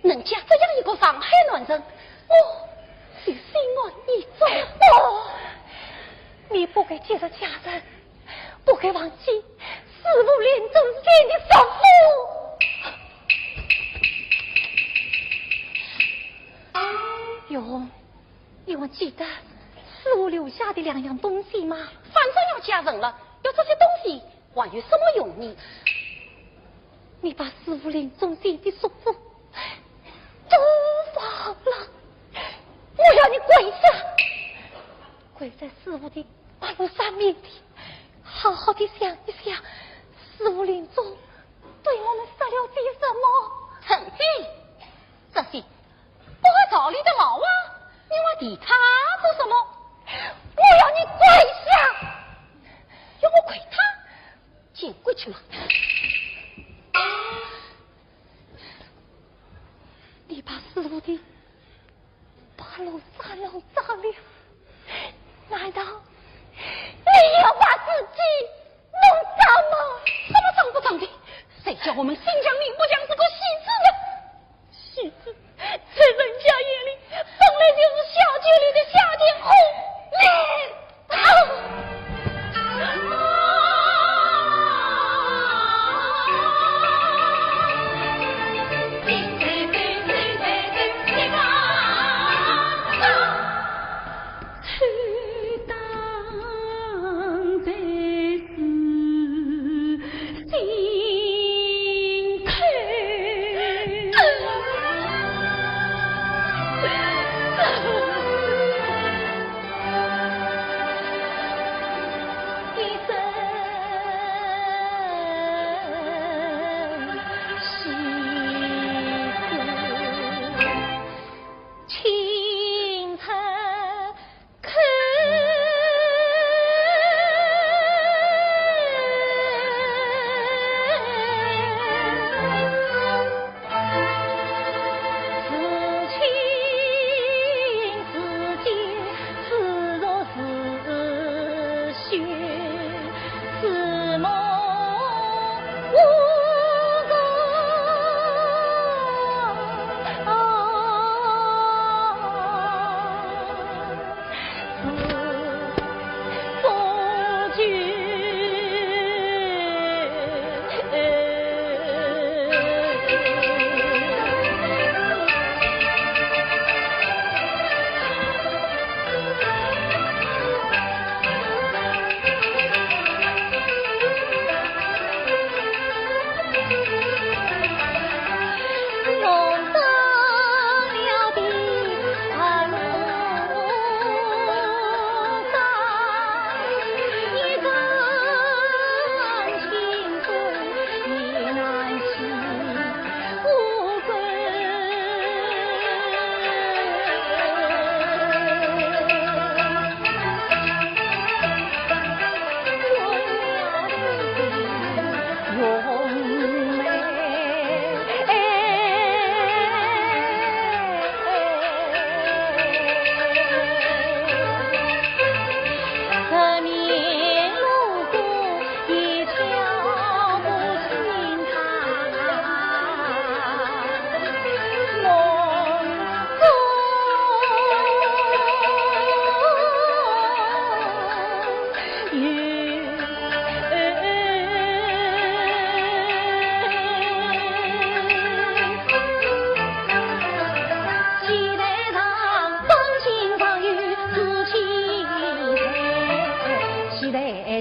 能嫁这样一个上海男人，我就心安意足。不，你不该急着嫁人，不该忘记师父临终前的嘱咐。月红，你还记得师父留下的两样东西吗？反正要嫁人了，要这些东西还有什么用呢？你把师父临终前的嘱咐都忘了，我要你跪下，跪在师父的白罗衫面前，好好的想一想，师父临终对我们说了些什么。陈姐，这些不合道理的老话，你还提它做什么？我要你跪下！要我跪他？见鬼去嘛！你把师父的白罗衫弄脏了，难道你也要把自己弄脏吗？什么脏不脏的？谁叫我们新疆民不讲是个戏子呢？戏子，在人家眼里，本来就是下贱里的下贱货。你，啊！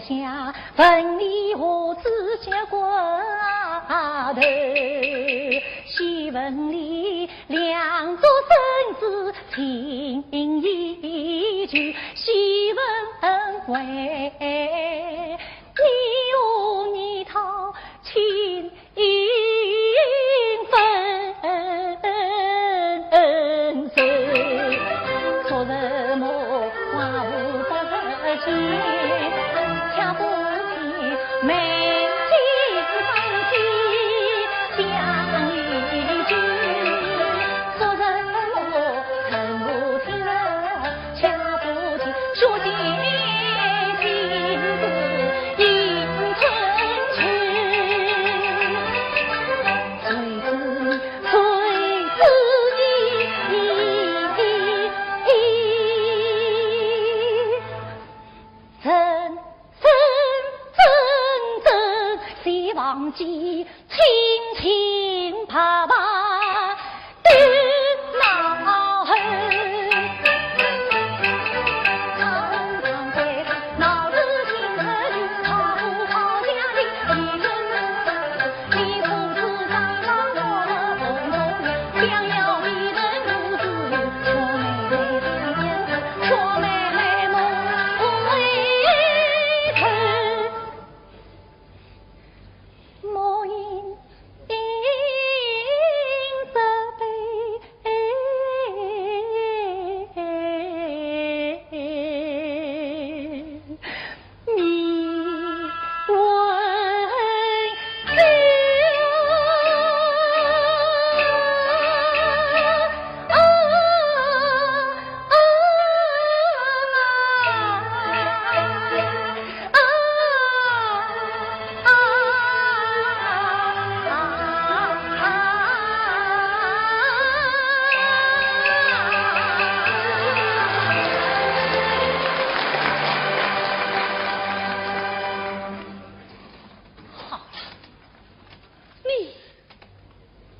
下问你何之结果头？细问你两座孙子情意旧，细问为你和你讨亲 应分手，说什么话无得说，却不见眉间芳心相依旧，说什么恨不得 好了，你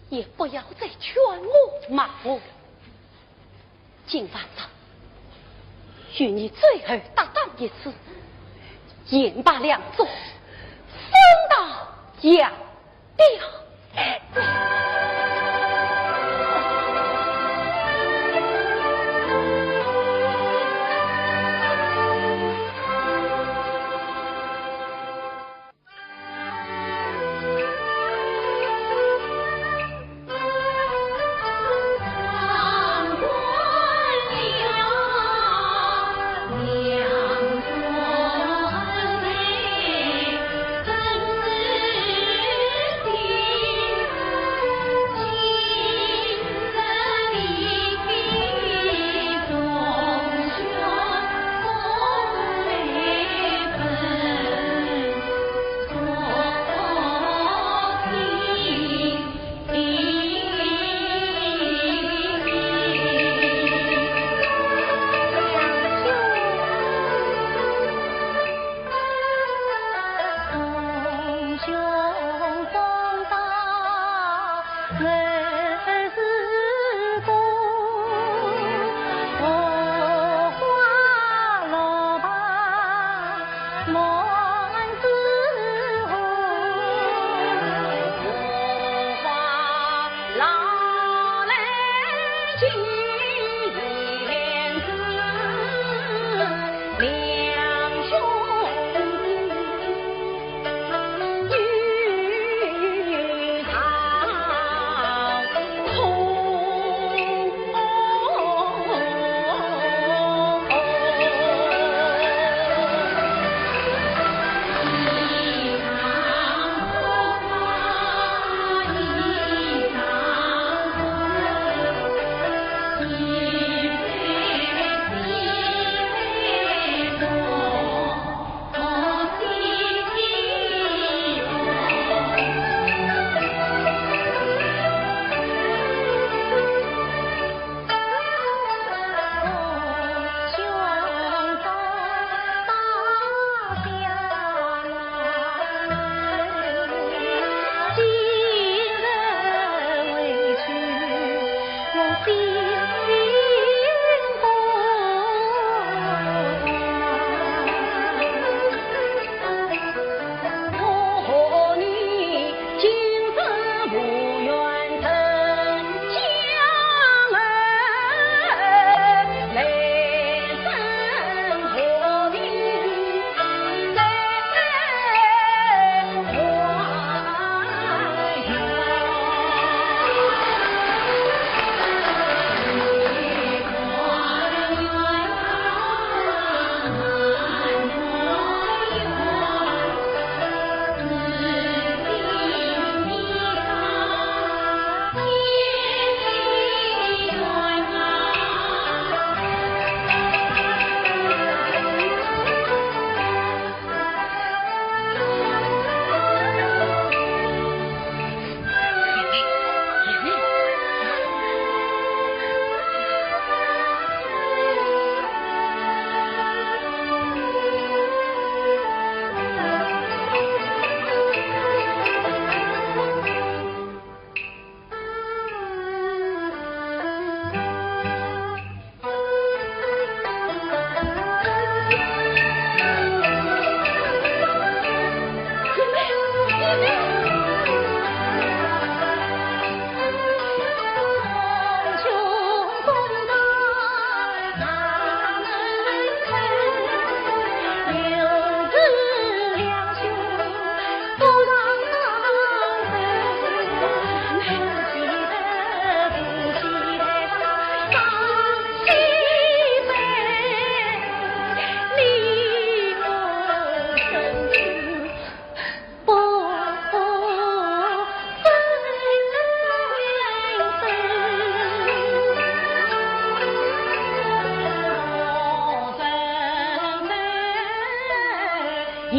也不要再劝我骂我。今晚上，与你最后搭档一次，演罢《梁祝》，送到杨哎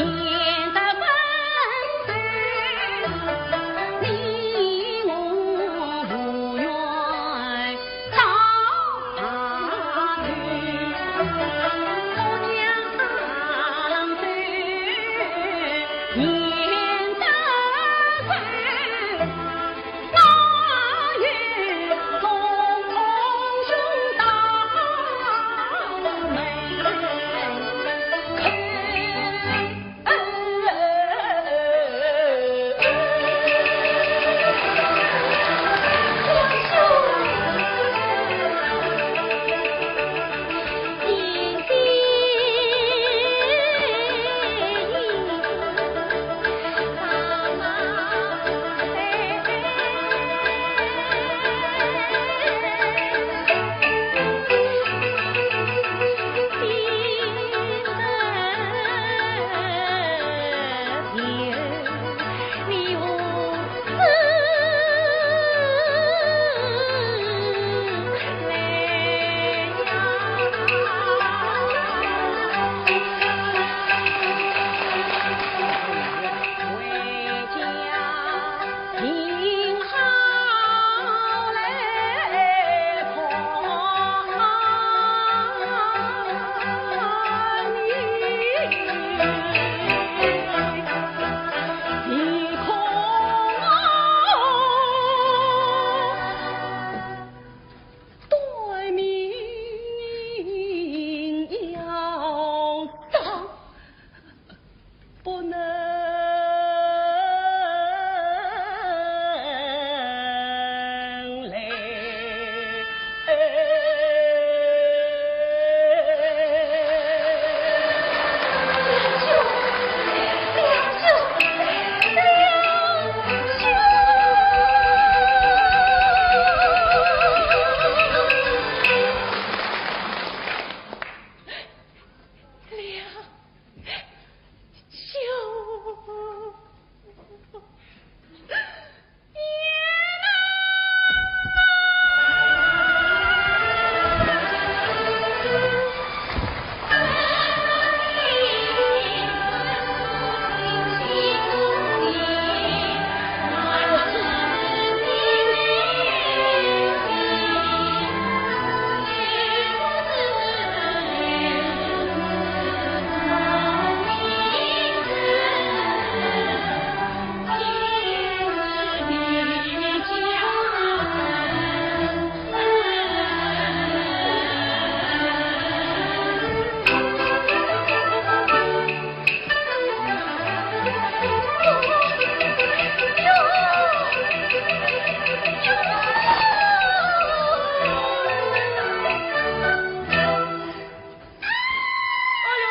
呦，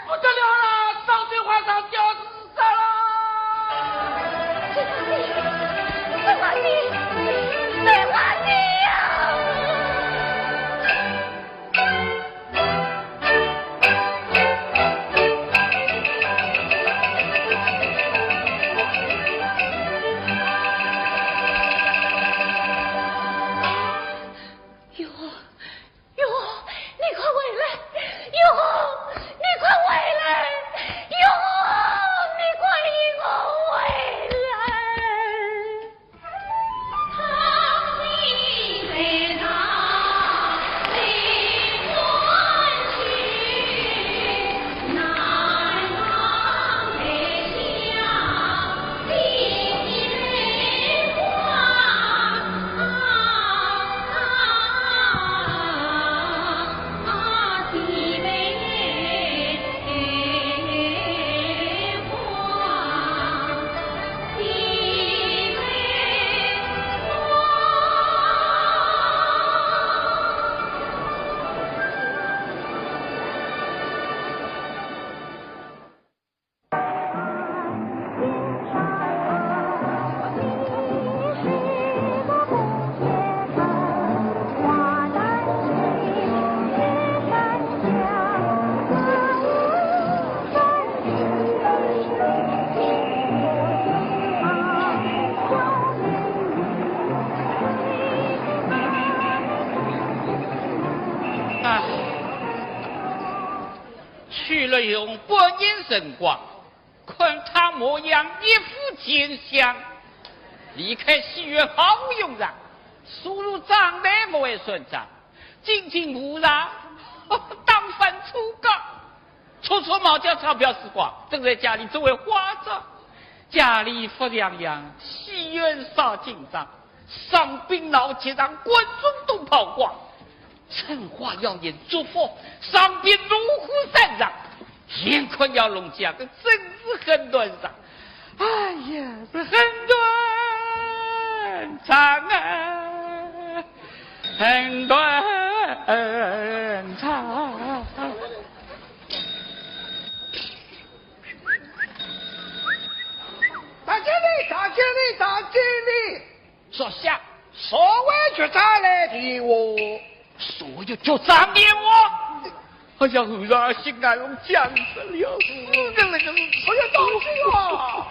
不得了了，上水花上吊自杀了！这个你，这个你，这个你呀！哟， 哟，你快回来！哟，你快回来！哟，你快给我回来！啊，去了有半年辰光，看他模样一副贱相，离开戏院毫无用场，速入账台不会算账，进进无常，当番出告。初出茅庐，钞票是花，等在家里只会花着。家里福洋洋，戏院少进账，上宾老街上观众都跑光。 春花妖艳祝福，上边怒火三丈，眼看要弄僵，真是很断肠。哎呀，是很断肠啊，很断肠。大经理，大经理，大经理！ 属下。所谓局长来电话。所谓局长电话？哎呀，后生心啊，要僵死了，死了，这个，哎呀，当心啊！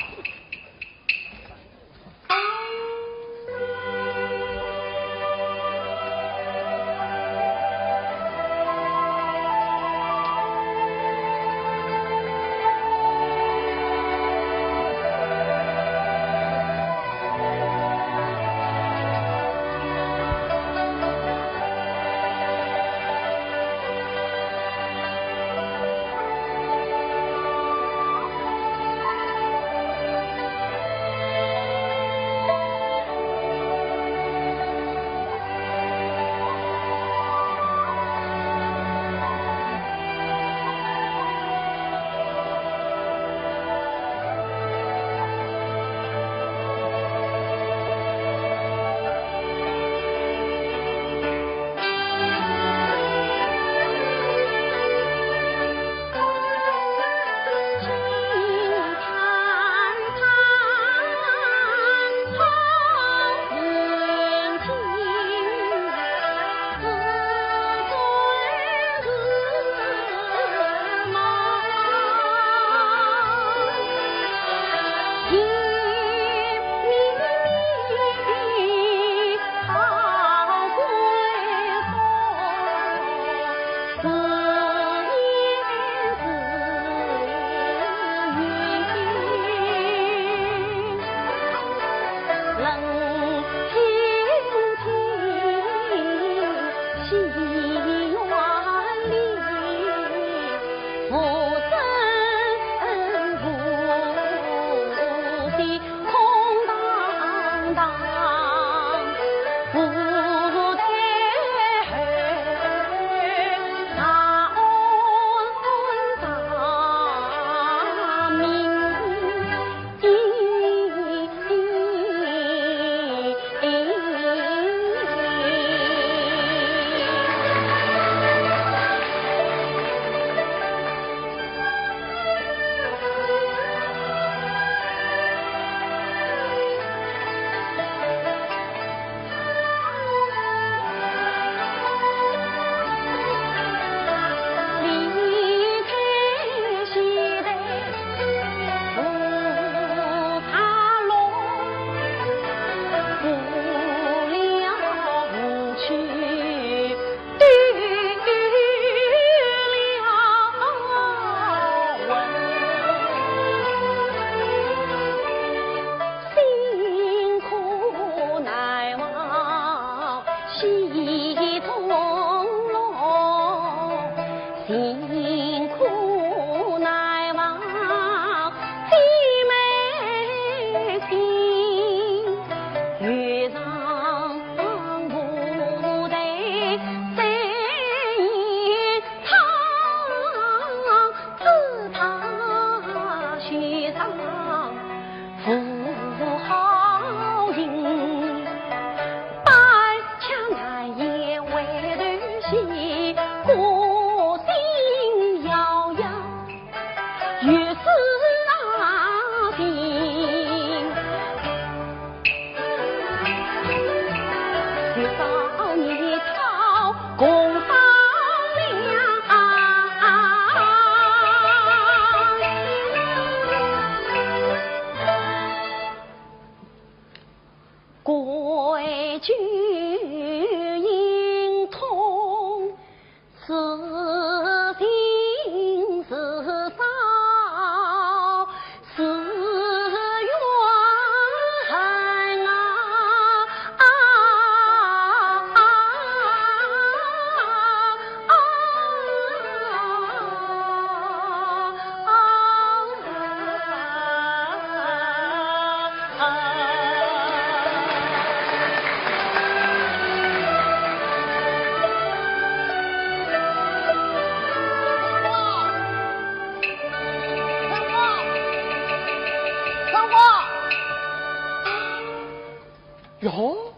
哟，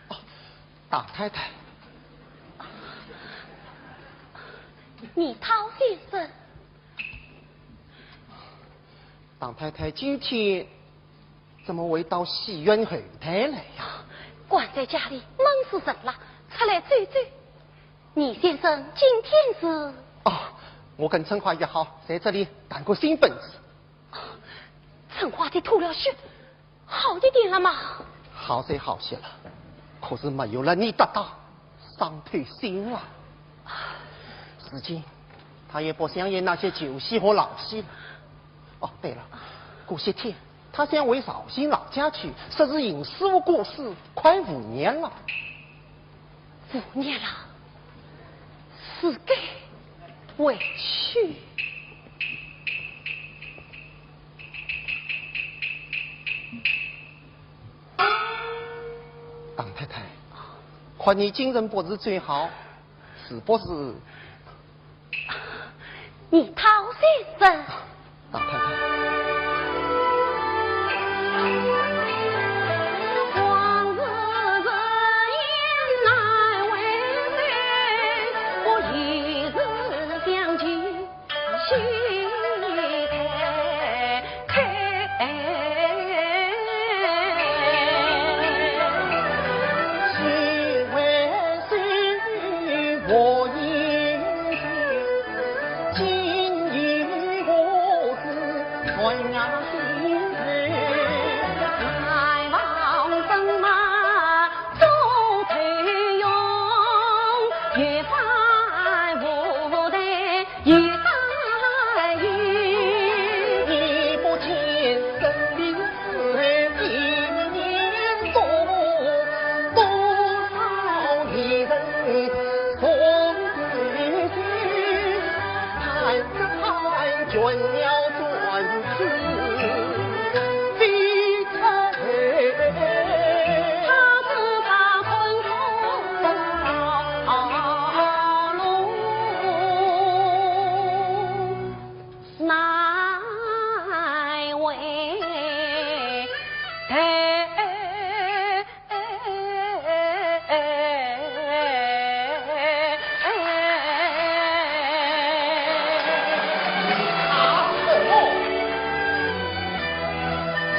哦，唐太太。你讨先生。唐太太今天怎么会到戏院后台来呀？关在家里闷死人了，出来走走。你先生今天是？哦，我跟春花约好，在这里谈个心本事。春花的吐了血，好一点了吗？好是好些了，可是没有了你搭档，伤透心了。如今他也不想演那些旧戏和老戏了。哦，对了，过些天他想回绍兴老家去，说是邢师傅过世快五年了。五年了，是该回去。唐太太，看你精神不是最好，是不是？你讨先生。唐太太。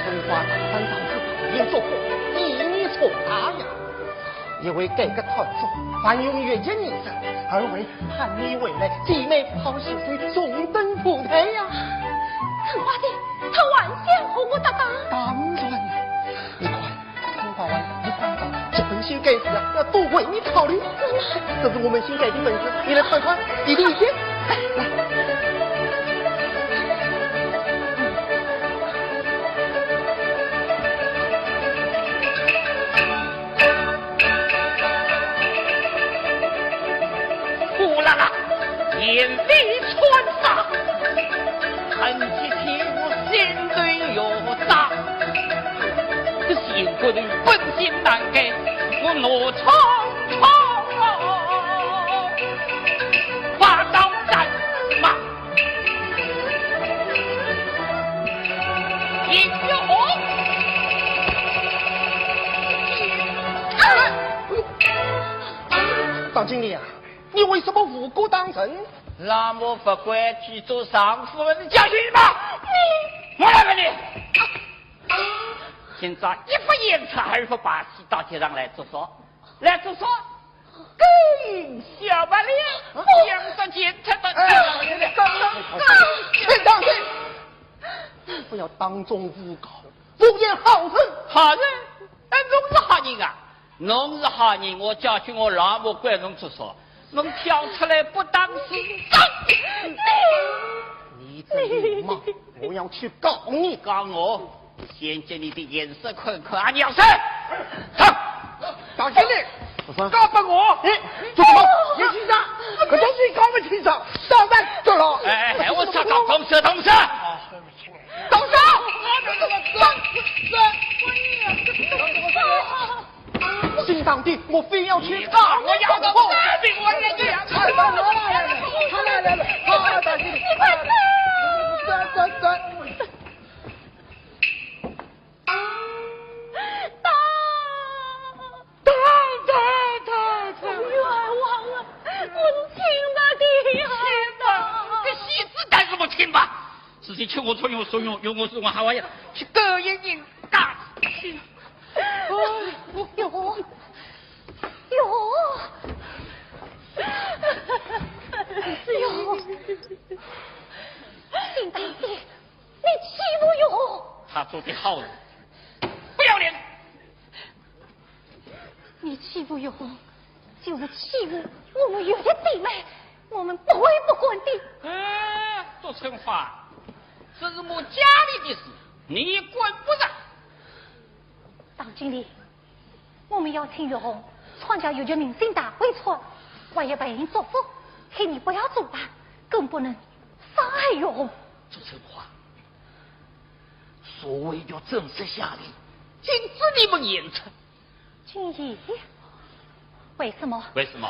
春花，他当时已经做过一年错大呀。 一位改革开放，还用越剧演员，二位盼你回来，姐妹好携手重登舞台呀。春花姐，他还想和我搭档？当然了，你看，春花还没看到这本新改词啊，要多为你考虑。这是我们新改的本子，你来看看，你理解。来，来。 呼啦啦，言必穿沙，恨极天父心头有大。这仙骨头本性难改，我罗闯闯，发到战马。 唐经理啊，你为什么无故打人？老母不管，去做丈夫的家庭吧。你，我来问你，今朝一不言辞，二不罢休，到街上来做啥？来做啥？ 更小白脸，两只脚踢到地上去了。哎，哎，哎，你不要当众诬告，我是好人。好人？哎，侬是好人啊？侬是好人，我叫起我老母管侬做啥？侬跳出来不打自招。你这流氓，我要去告你。告我？ 先给你的颜色看看啊，你要死！走！唐经理，我说，告不我！你做什么？你姓啥？我东西搞不清楚，上班走了。哎，哎，哎，我说告同事，同事。同事，同事，新上的，我非要去告，我要告，我要告，我要告。来来来来，好，唐经理，走走走。你请我出用，说用，用我说我好呀，去勾引人家去。哟，哟，哟，林大姐，你欺负月红。他做的好事，不要脸。你欺负月红，就是欺负我们月月姐妹，我们不会不管的。哎，杜春花，这是我家里的事，你管不着。当经理，我们要请月红参加越剧明星大会唱，我也为你祝福，请你不要阻拦，更不能伤害月红。杜春花，所谓叫正式下令，禁止你们演出。 经理，为什么？为什么？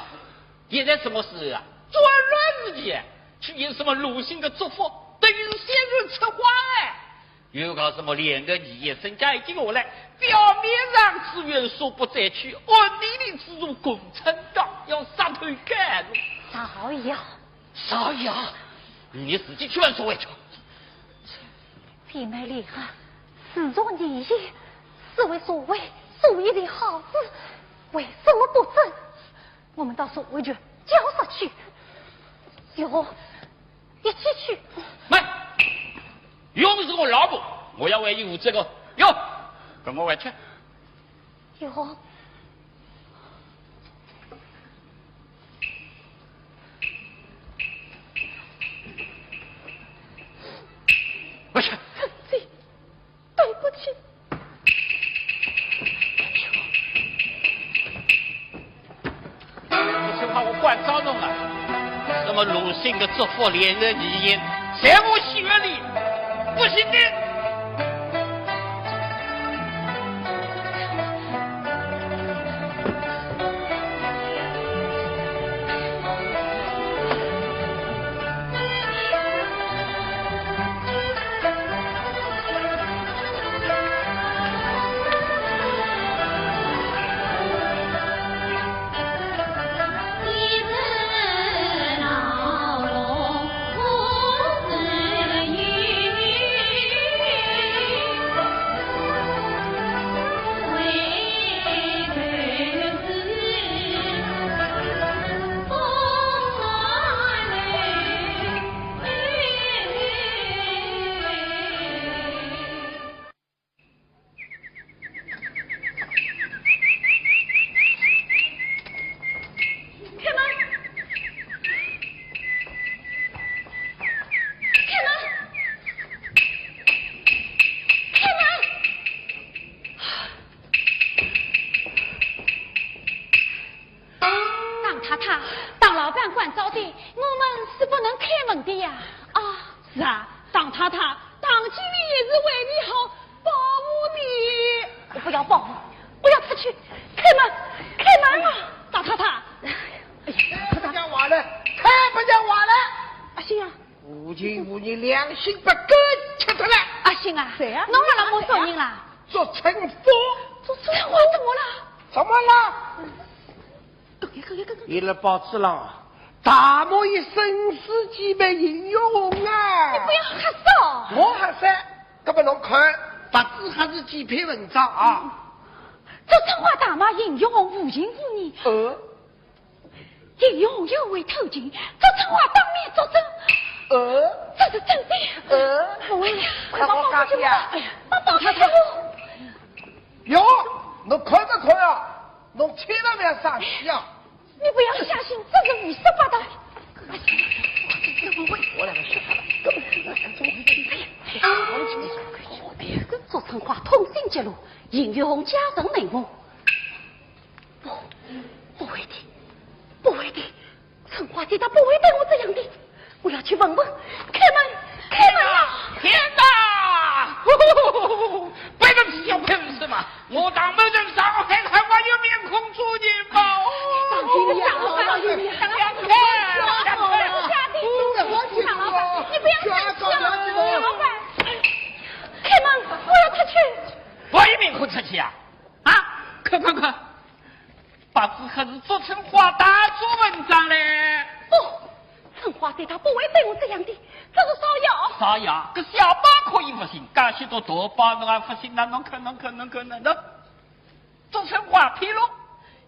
现在什么时候啊？作乱时期，去演什么鲁迅的祝福，等于是仙人出花哎！又搞什么联合义演，身价已经下来，表面上自愿说不再去，暗地里资助共产党，要杀头干了。少爷，少爷，你自己去问所为去。 姐妹联合，自作孽意，是为所为所一的好事，为什么不争？我们到所为局交涉去。月红，一起去。慢，月红是我老婆，我要为你负责个。月红，跟我回去。 月红。我去。对不起。不是把我关照侬了，什么鲁迅的祝福、联合义演，在我心里不行的。开门！开门！开门！当太太，当老板关照的，我们是不能开门的呀。啊，是啊，当太太，当经理也是为你好， 保护你。我不要保护，我要出去。开门，开门啊！大太太。哎呀，开不讲话了，开不讲话了。阿星啊。无情无义，良心不够吃的了。阿星啊，谁啊？侬阿拉没说人啦？做春花。做春花怎么了？怎么了？ 伊辣报纸浪，大漠一生死记被应月红啊！你不要瞎说。我瞎说，搿么侬看，白纸黑字几篇文章啊？做春花大骂应月红无情无义。呃。应月红有违偷情，做春花当面作证。呃。这是真的。呃。哎呀，快把报纸给我。哎呀，把报纸给我。哟，侬看没看啊？ 侬千万勿要生气啊！你不要相信，这是胡说八道。我两个是……哎呀，做春花痛心疾首，应月红家人美梦。不，不会的，不会的，春花姐她不会对我这样的。 我要去问问。开门，开门啊！天哪！不能小朋友是吗？我当没人上海还有面孔做人吗？当心呀，当心呀！不要开，不要开！唐老板，你不要生气啊！唐老板，开门，我要出去。我有面孔出去啊？啊？看看看， 白纸黑字做春花大做文章嘞。不，春花姐她不会对我这样的，这是造谣。造哎呀，搿小包可以勿信，介许多大包侬也勿信，那侬看，侬看，侬看，那那，竹春花披落，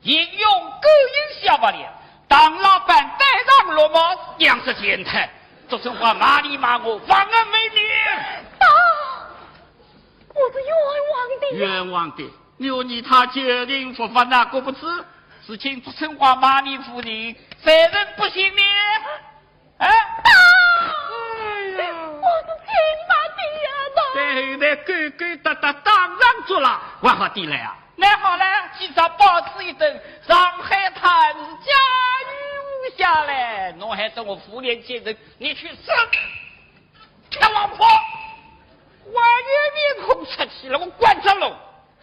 应用勾引小白脸，唐老板戴上绿帽，两只前台，竹春花骂你骂我，忘恩负义。爸，我是冤枉的呀。冤枉的？你和你他旧情复发那个不是？是请竹春花骂你负义，谁人不信呢？ 哎，哎呀，我是清白的呀，爸。对，那勾勾搭搭当然做了，还好点来啊。那好了，今朝报纸一登，上海滩是家喻户晓嘞，侬还说我妇联奸臣，你去死！臭王八，还有面孔出气了，我关照侬，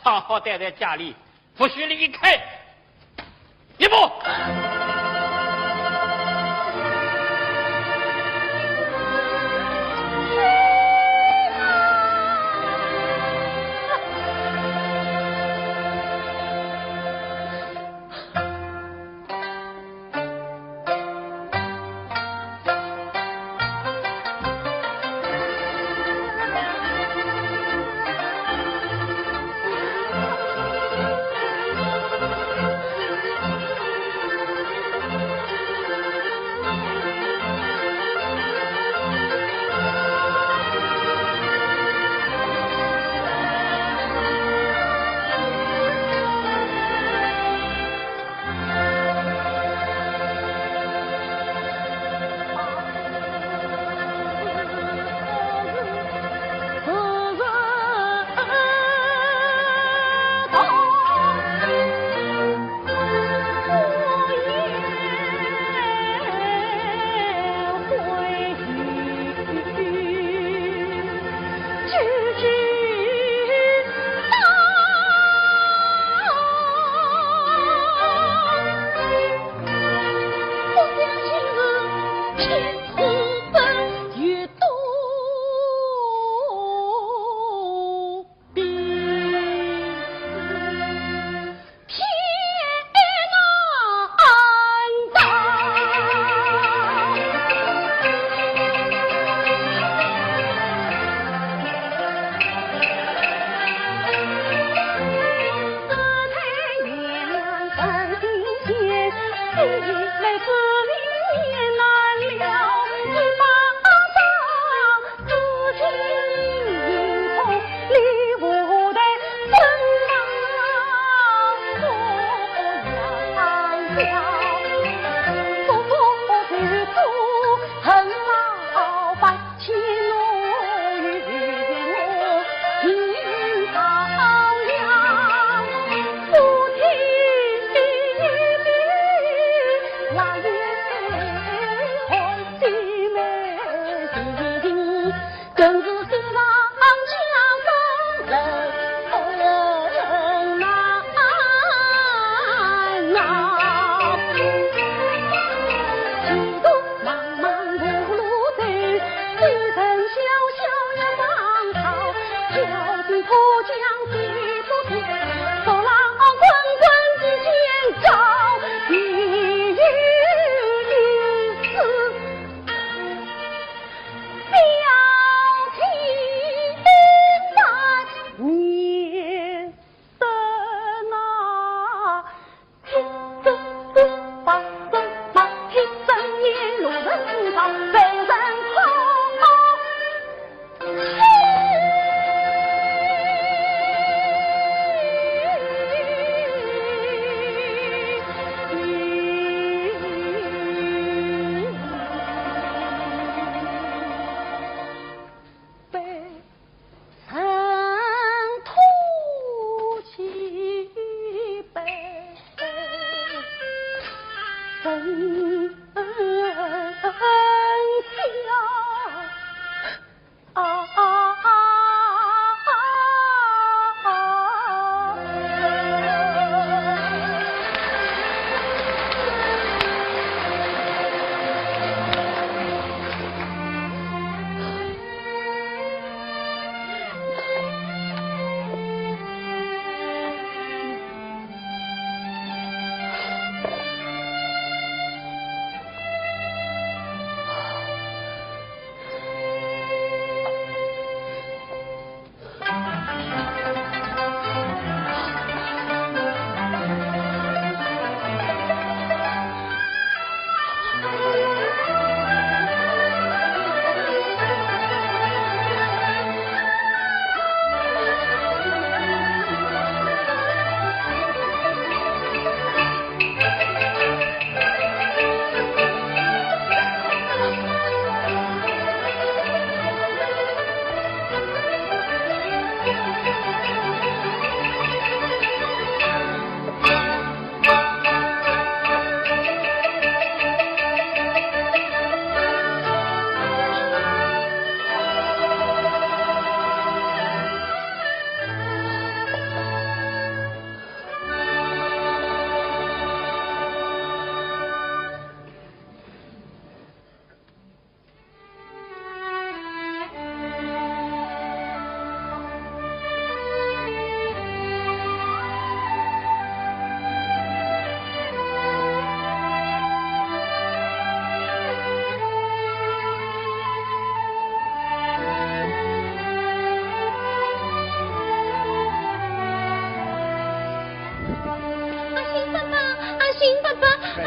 好好待在家里，不许离开。 一步。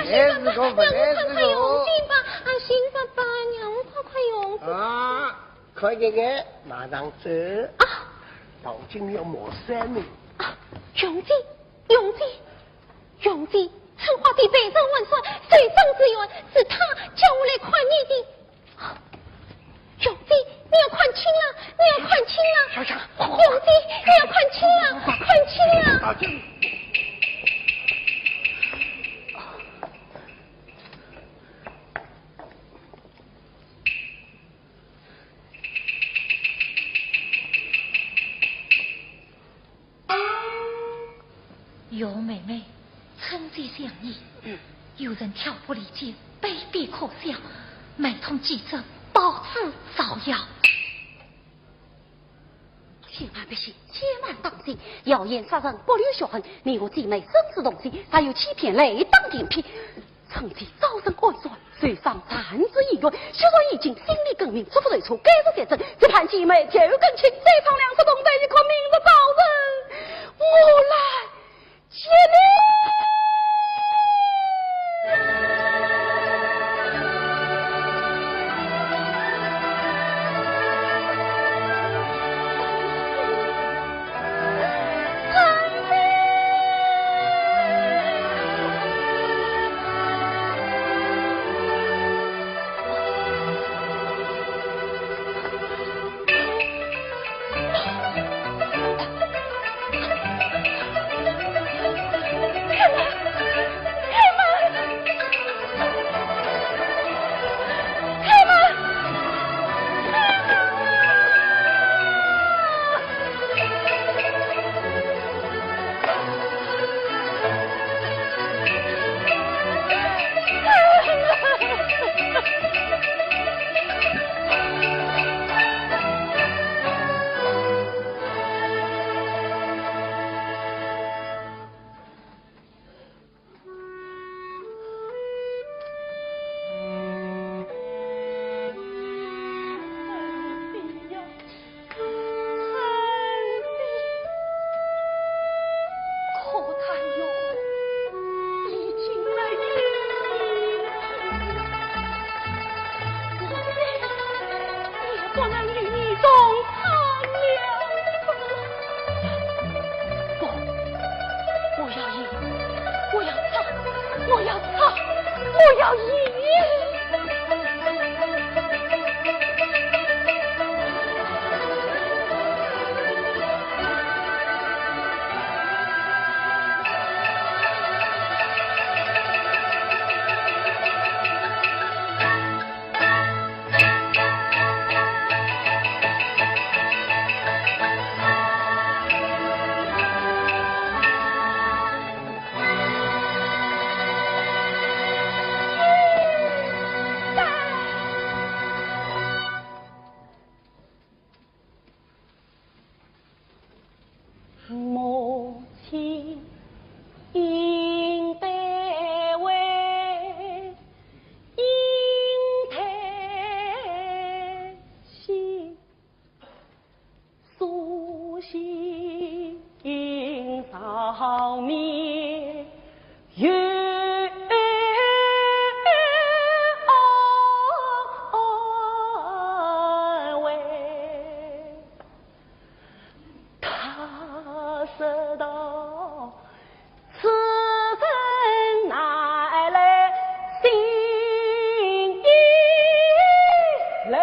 来是个勿来是个。让我看看用锭吧，啊，行爸爸，让我看看用锭。啊，看见眼，马上走。啊。到今要骂三名。啊，用锭，用锭，用锭，春花的背上万岁，手中之缘，是他叫我来看你的。 兄弟，你要看清了，你要看清了。小强，快，快，兄弟，你要看清了，快，快，快，看清了。快，快。尤妹妹，春节想你，有人挑拨离间，卑鄙可笑，买通记者，报纸造谣。千万不行，千万当心，谣言杀人不留血痕，你我姐妹生死同心，若有欺骗，来当天批。 趁机招人暗算，受伤暂时已愈，血肉已尽，心理更名，出府受处，该是绝症，只盼姐妹就更轻，再唱两首同对一刻，明日早晨，我来接你。可叹哟，已经没有你了，我再也不能与你同唱了。不，我要演，我要唱，我要唱，我要演。母亲应该为，应该惜。 苏醒少年有安慰，他说道： 此生难来心已冷。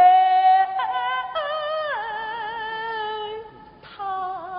他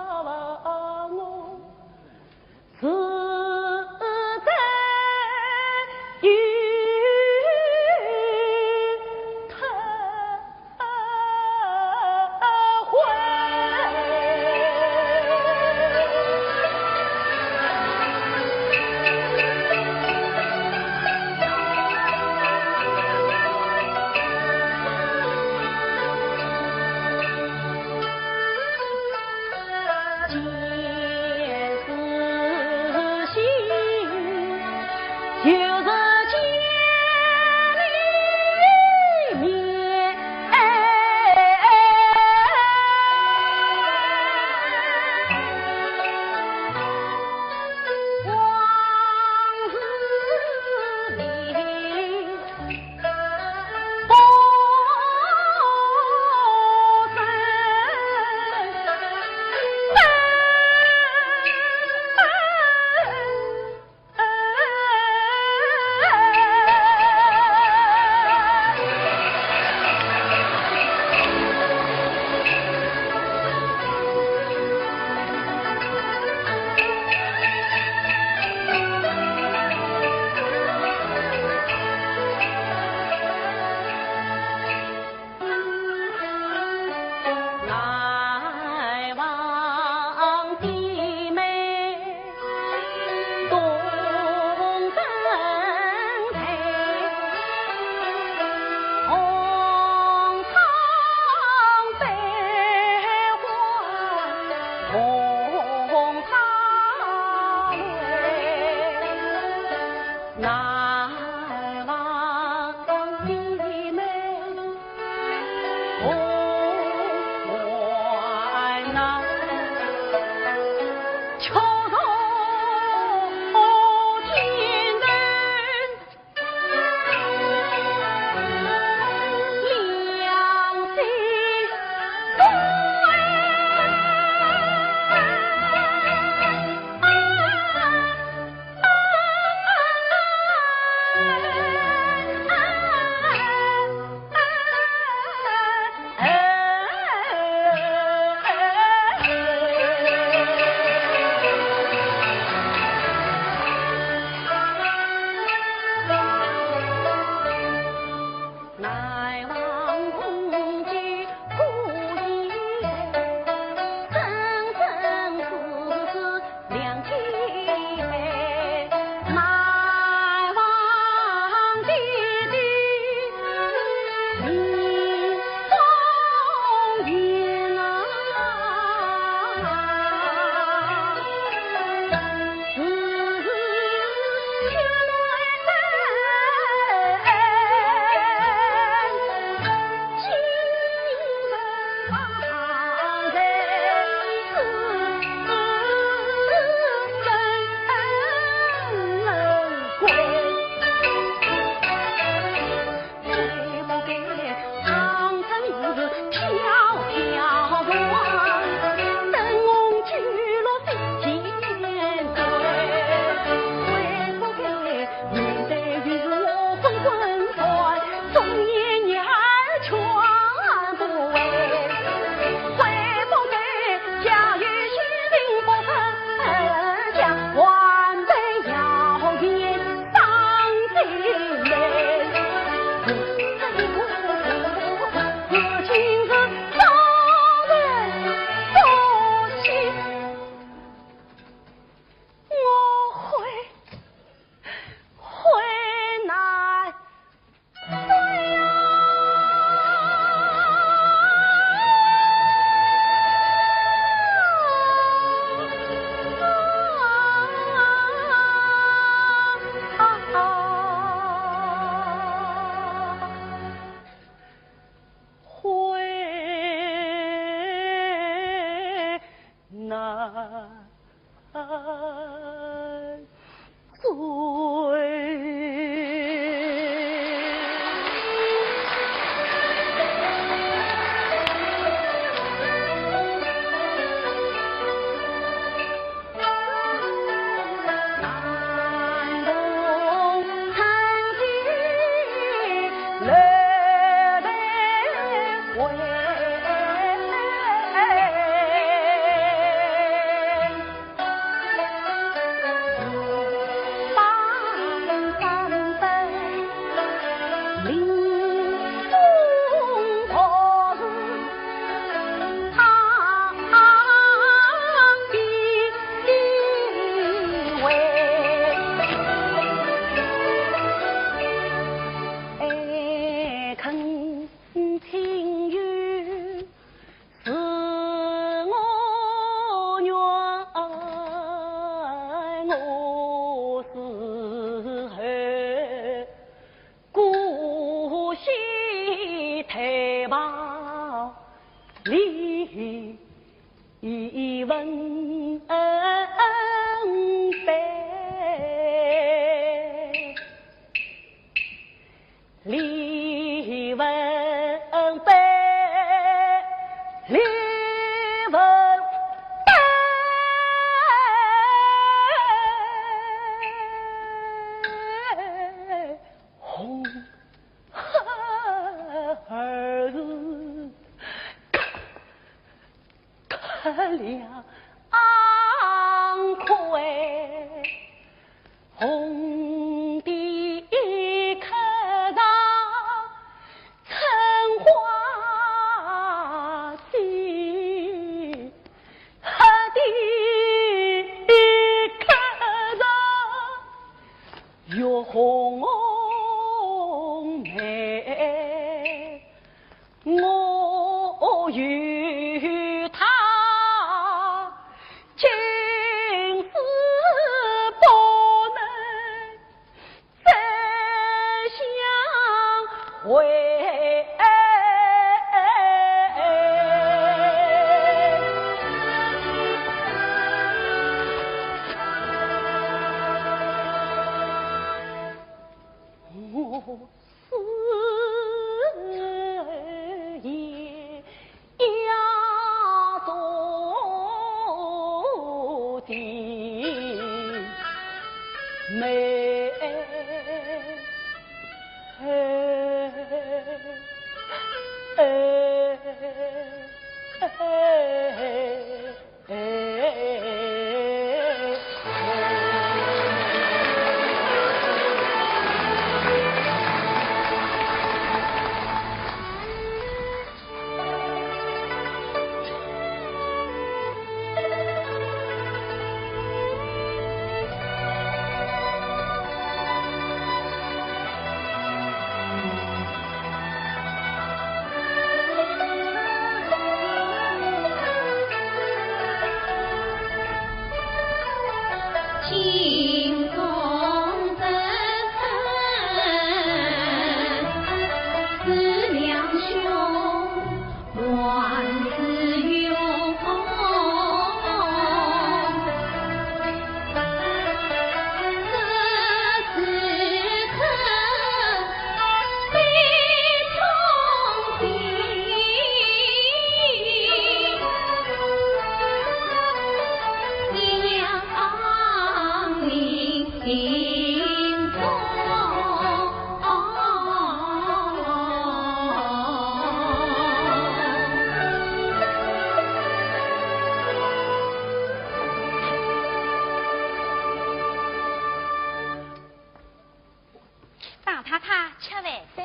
唐太太，吃饭噻。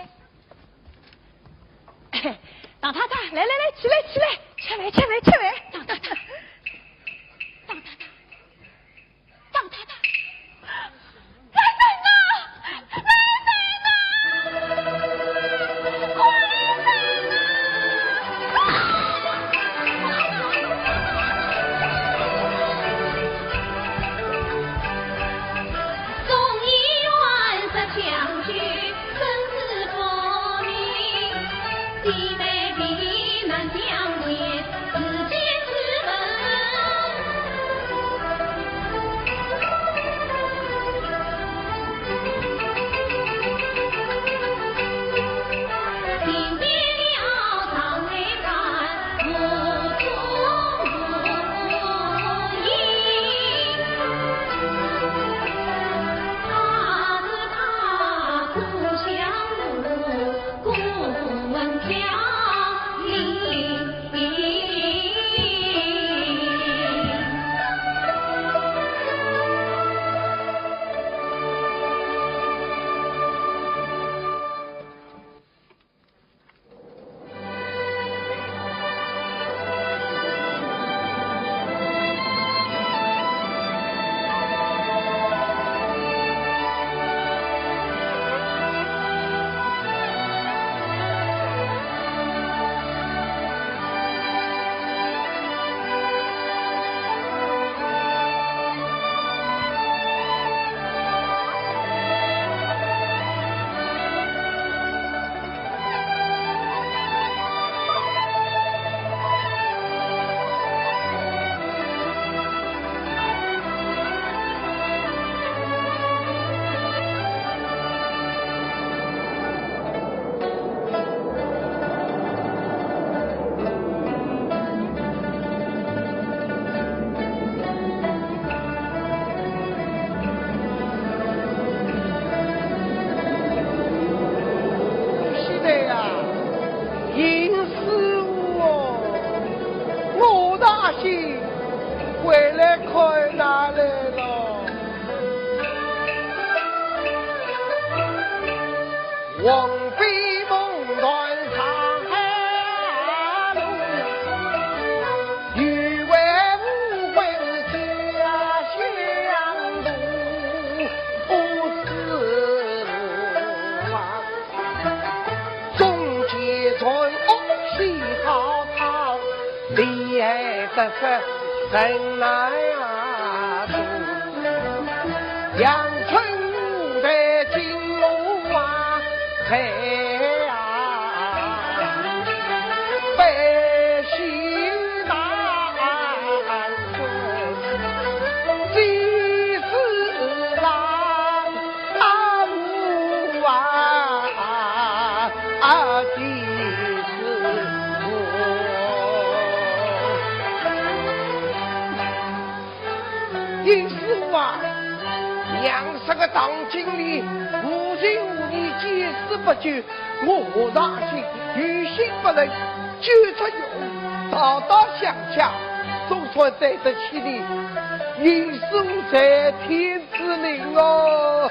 唐太太，来来来，起来起来，吃饭吃饭吃饭。唐太太，唐太太，唐太太，来人呐，来人呐，快来人呐！阿喜，回来看哪来了？王妃梦断长安路，欲为吴国家相图，不思啊。 中间传恶戏高唱，厉害得失人难度。阳春舞台金鼓啊，开啊，百戏难 几时来？啊，我啊，啊，几时我？因此啊，娘是个当经理，无情无义，见死不救。 我何尝心，于心不忍，九出玉，逃到乡下，总算对得起你，因此我在天之灵哦。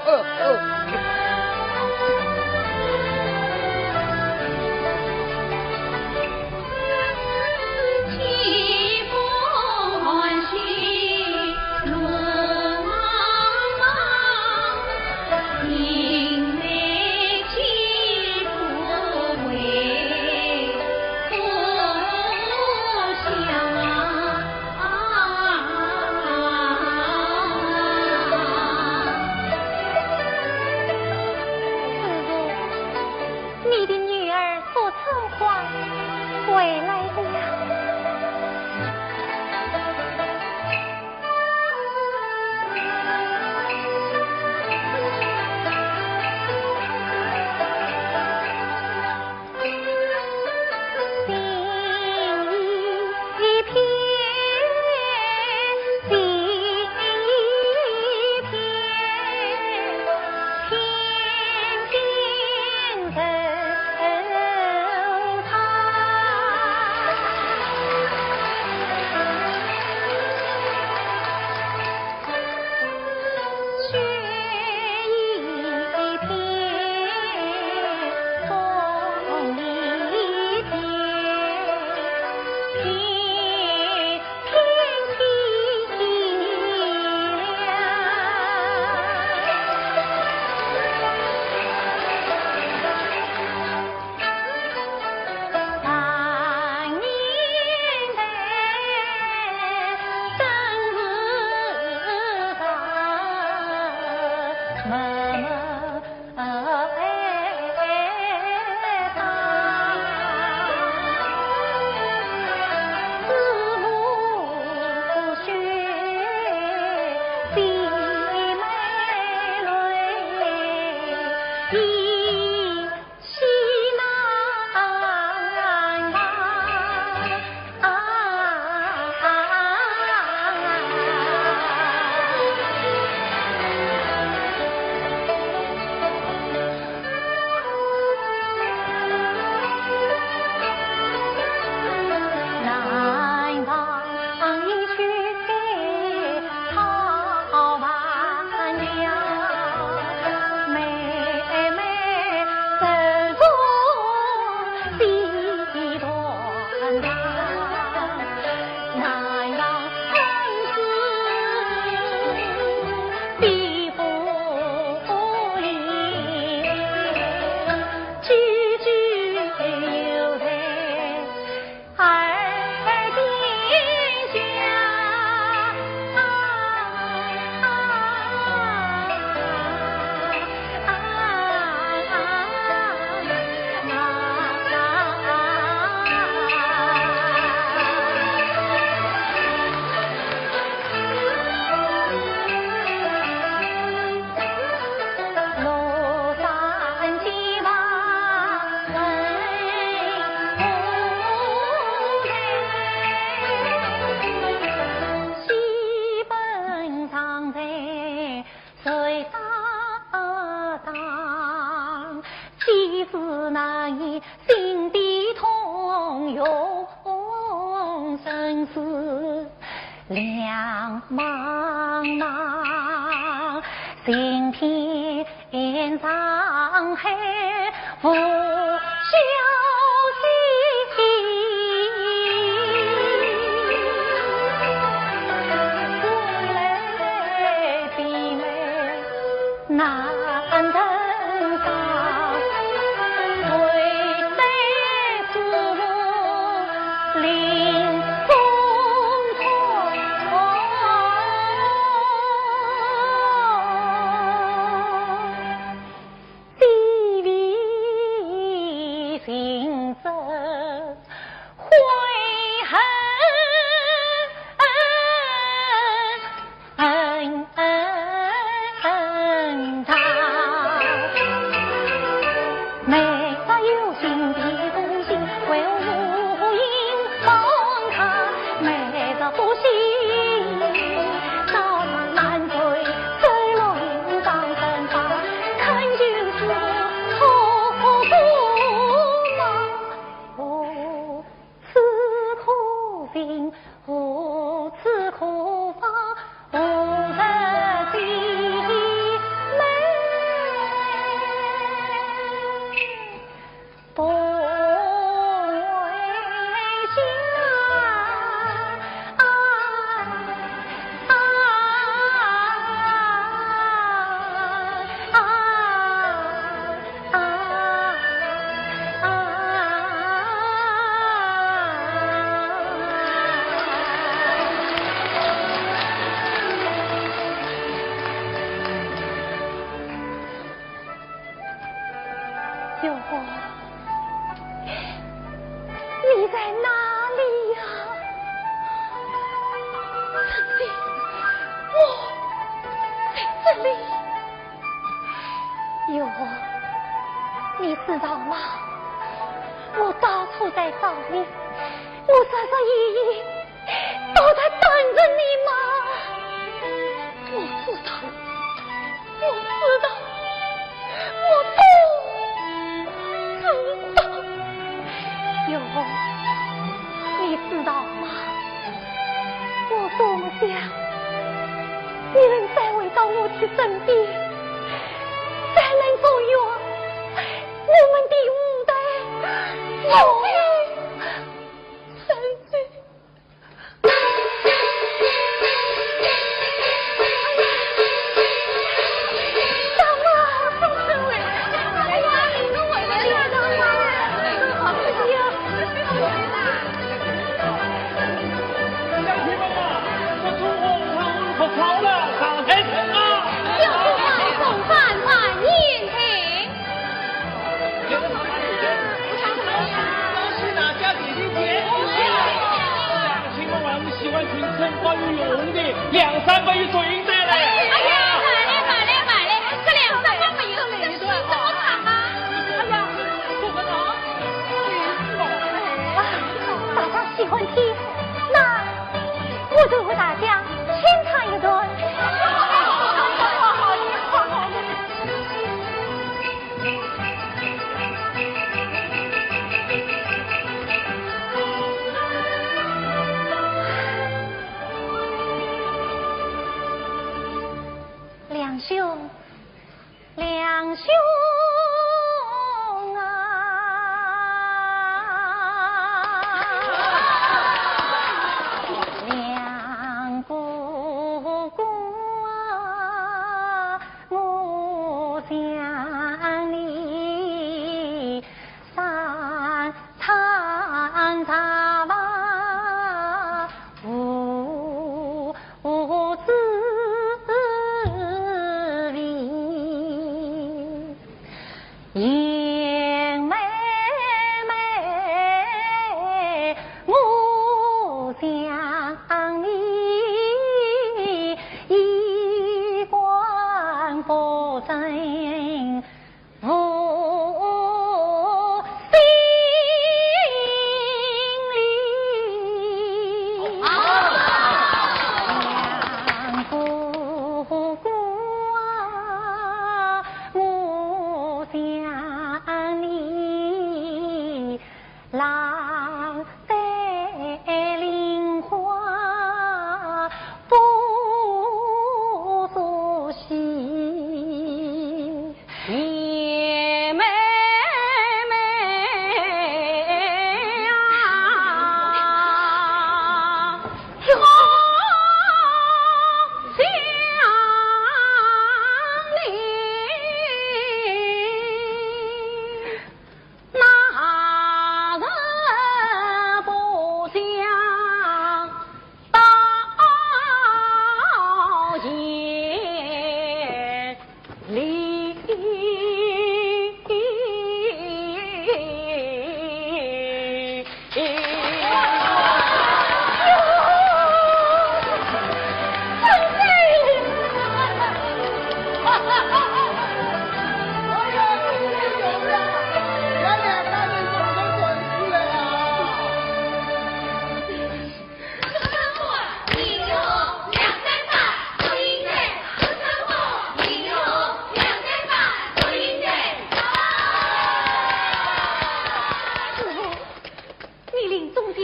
你的女儿不曾还回来呀。两茫茫，晴天上海无消息。归来的妹 难登上，唯在祖林风土。千里寻声悔恨。 此可寻，何处可访，何日见面？东回西望，啊，啊，啊。 啊，啊，月红，你在哪里呀？曾经，我在这里。 月红，你知道吗？我到处在找你，我日日夜夜都在等着你吗？我知道，我知道，我都知道。月红，你知道吗？我多么想你能再回到我的身边， 才能重圆我们的舞台。两三百有祝英台嘞。哎呀，慢嘞，慢嘞，慢嘞，这两三百没有，这怎么唱啊？哎呀，怎么唱？大家喜欢听，那我就为大家清唱一段。梁兄，梁兄啊！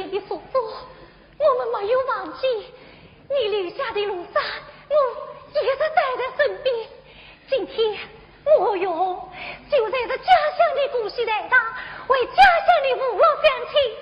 的所作，我们没有忘记。你留下的罗衫，我一直带在身边。今天，我用就在这家乡的古戏台上，为家乡的父老乡亲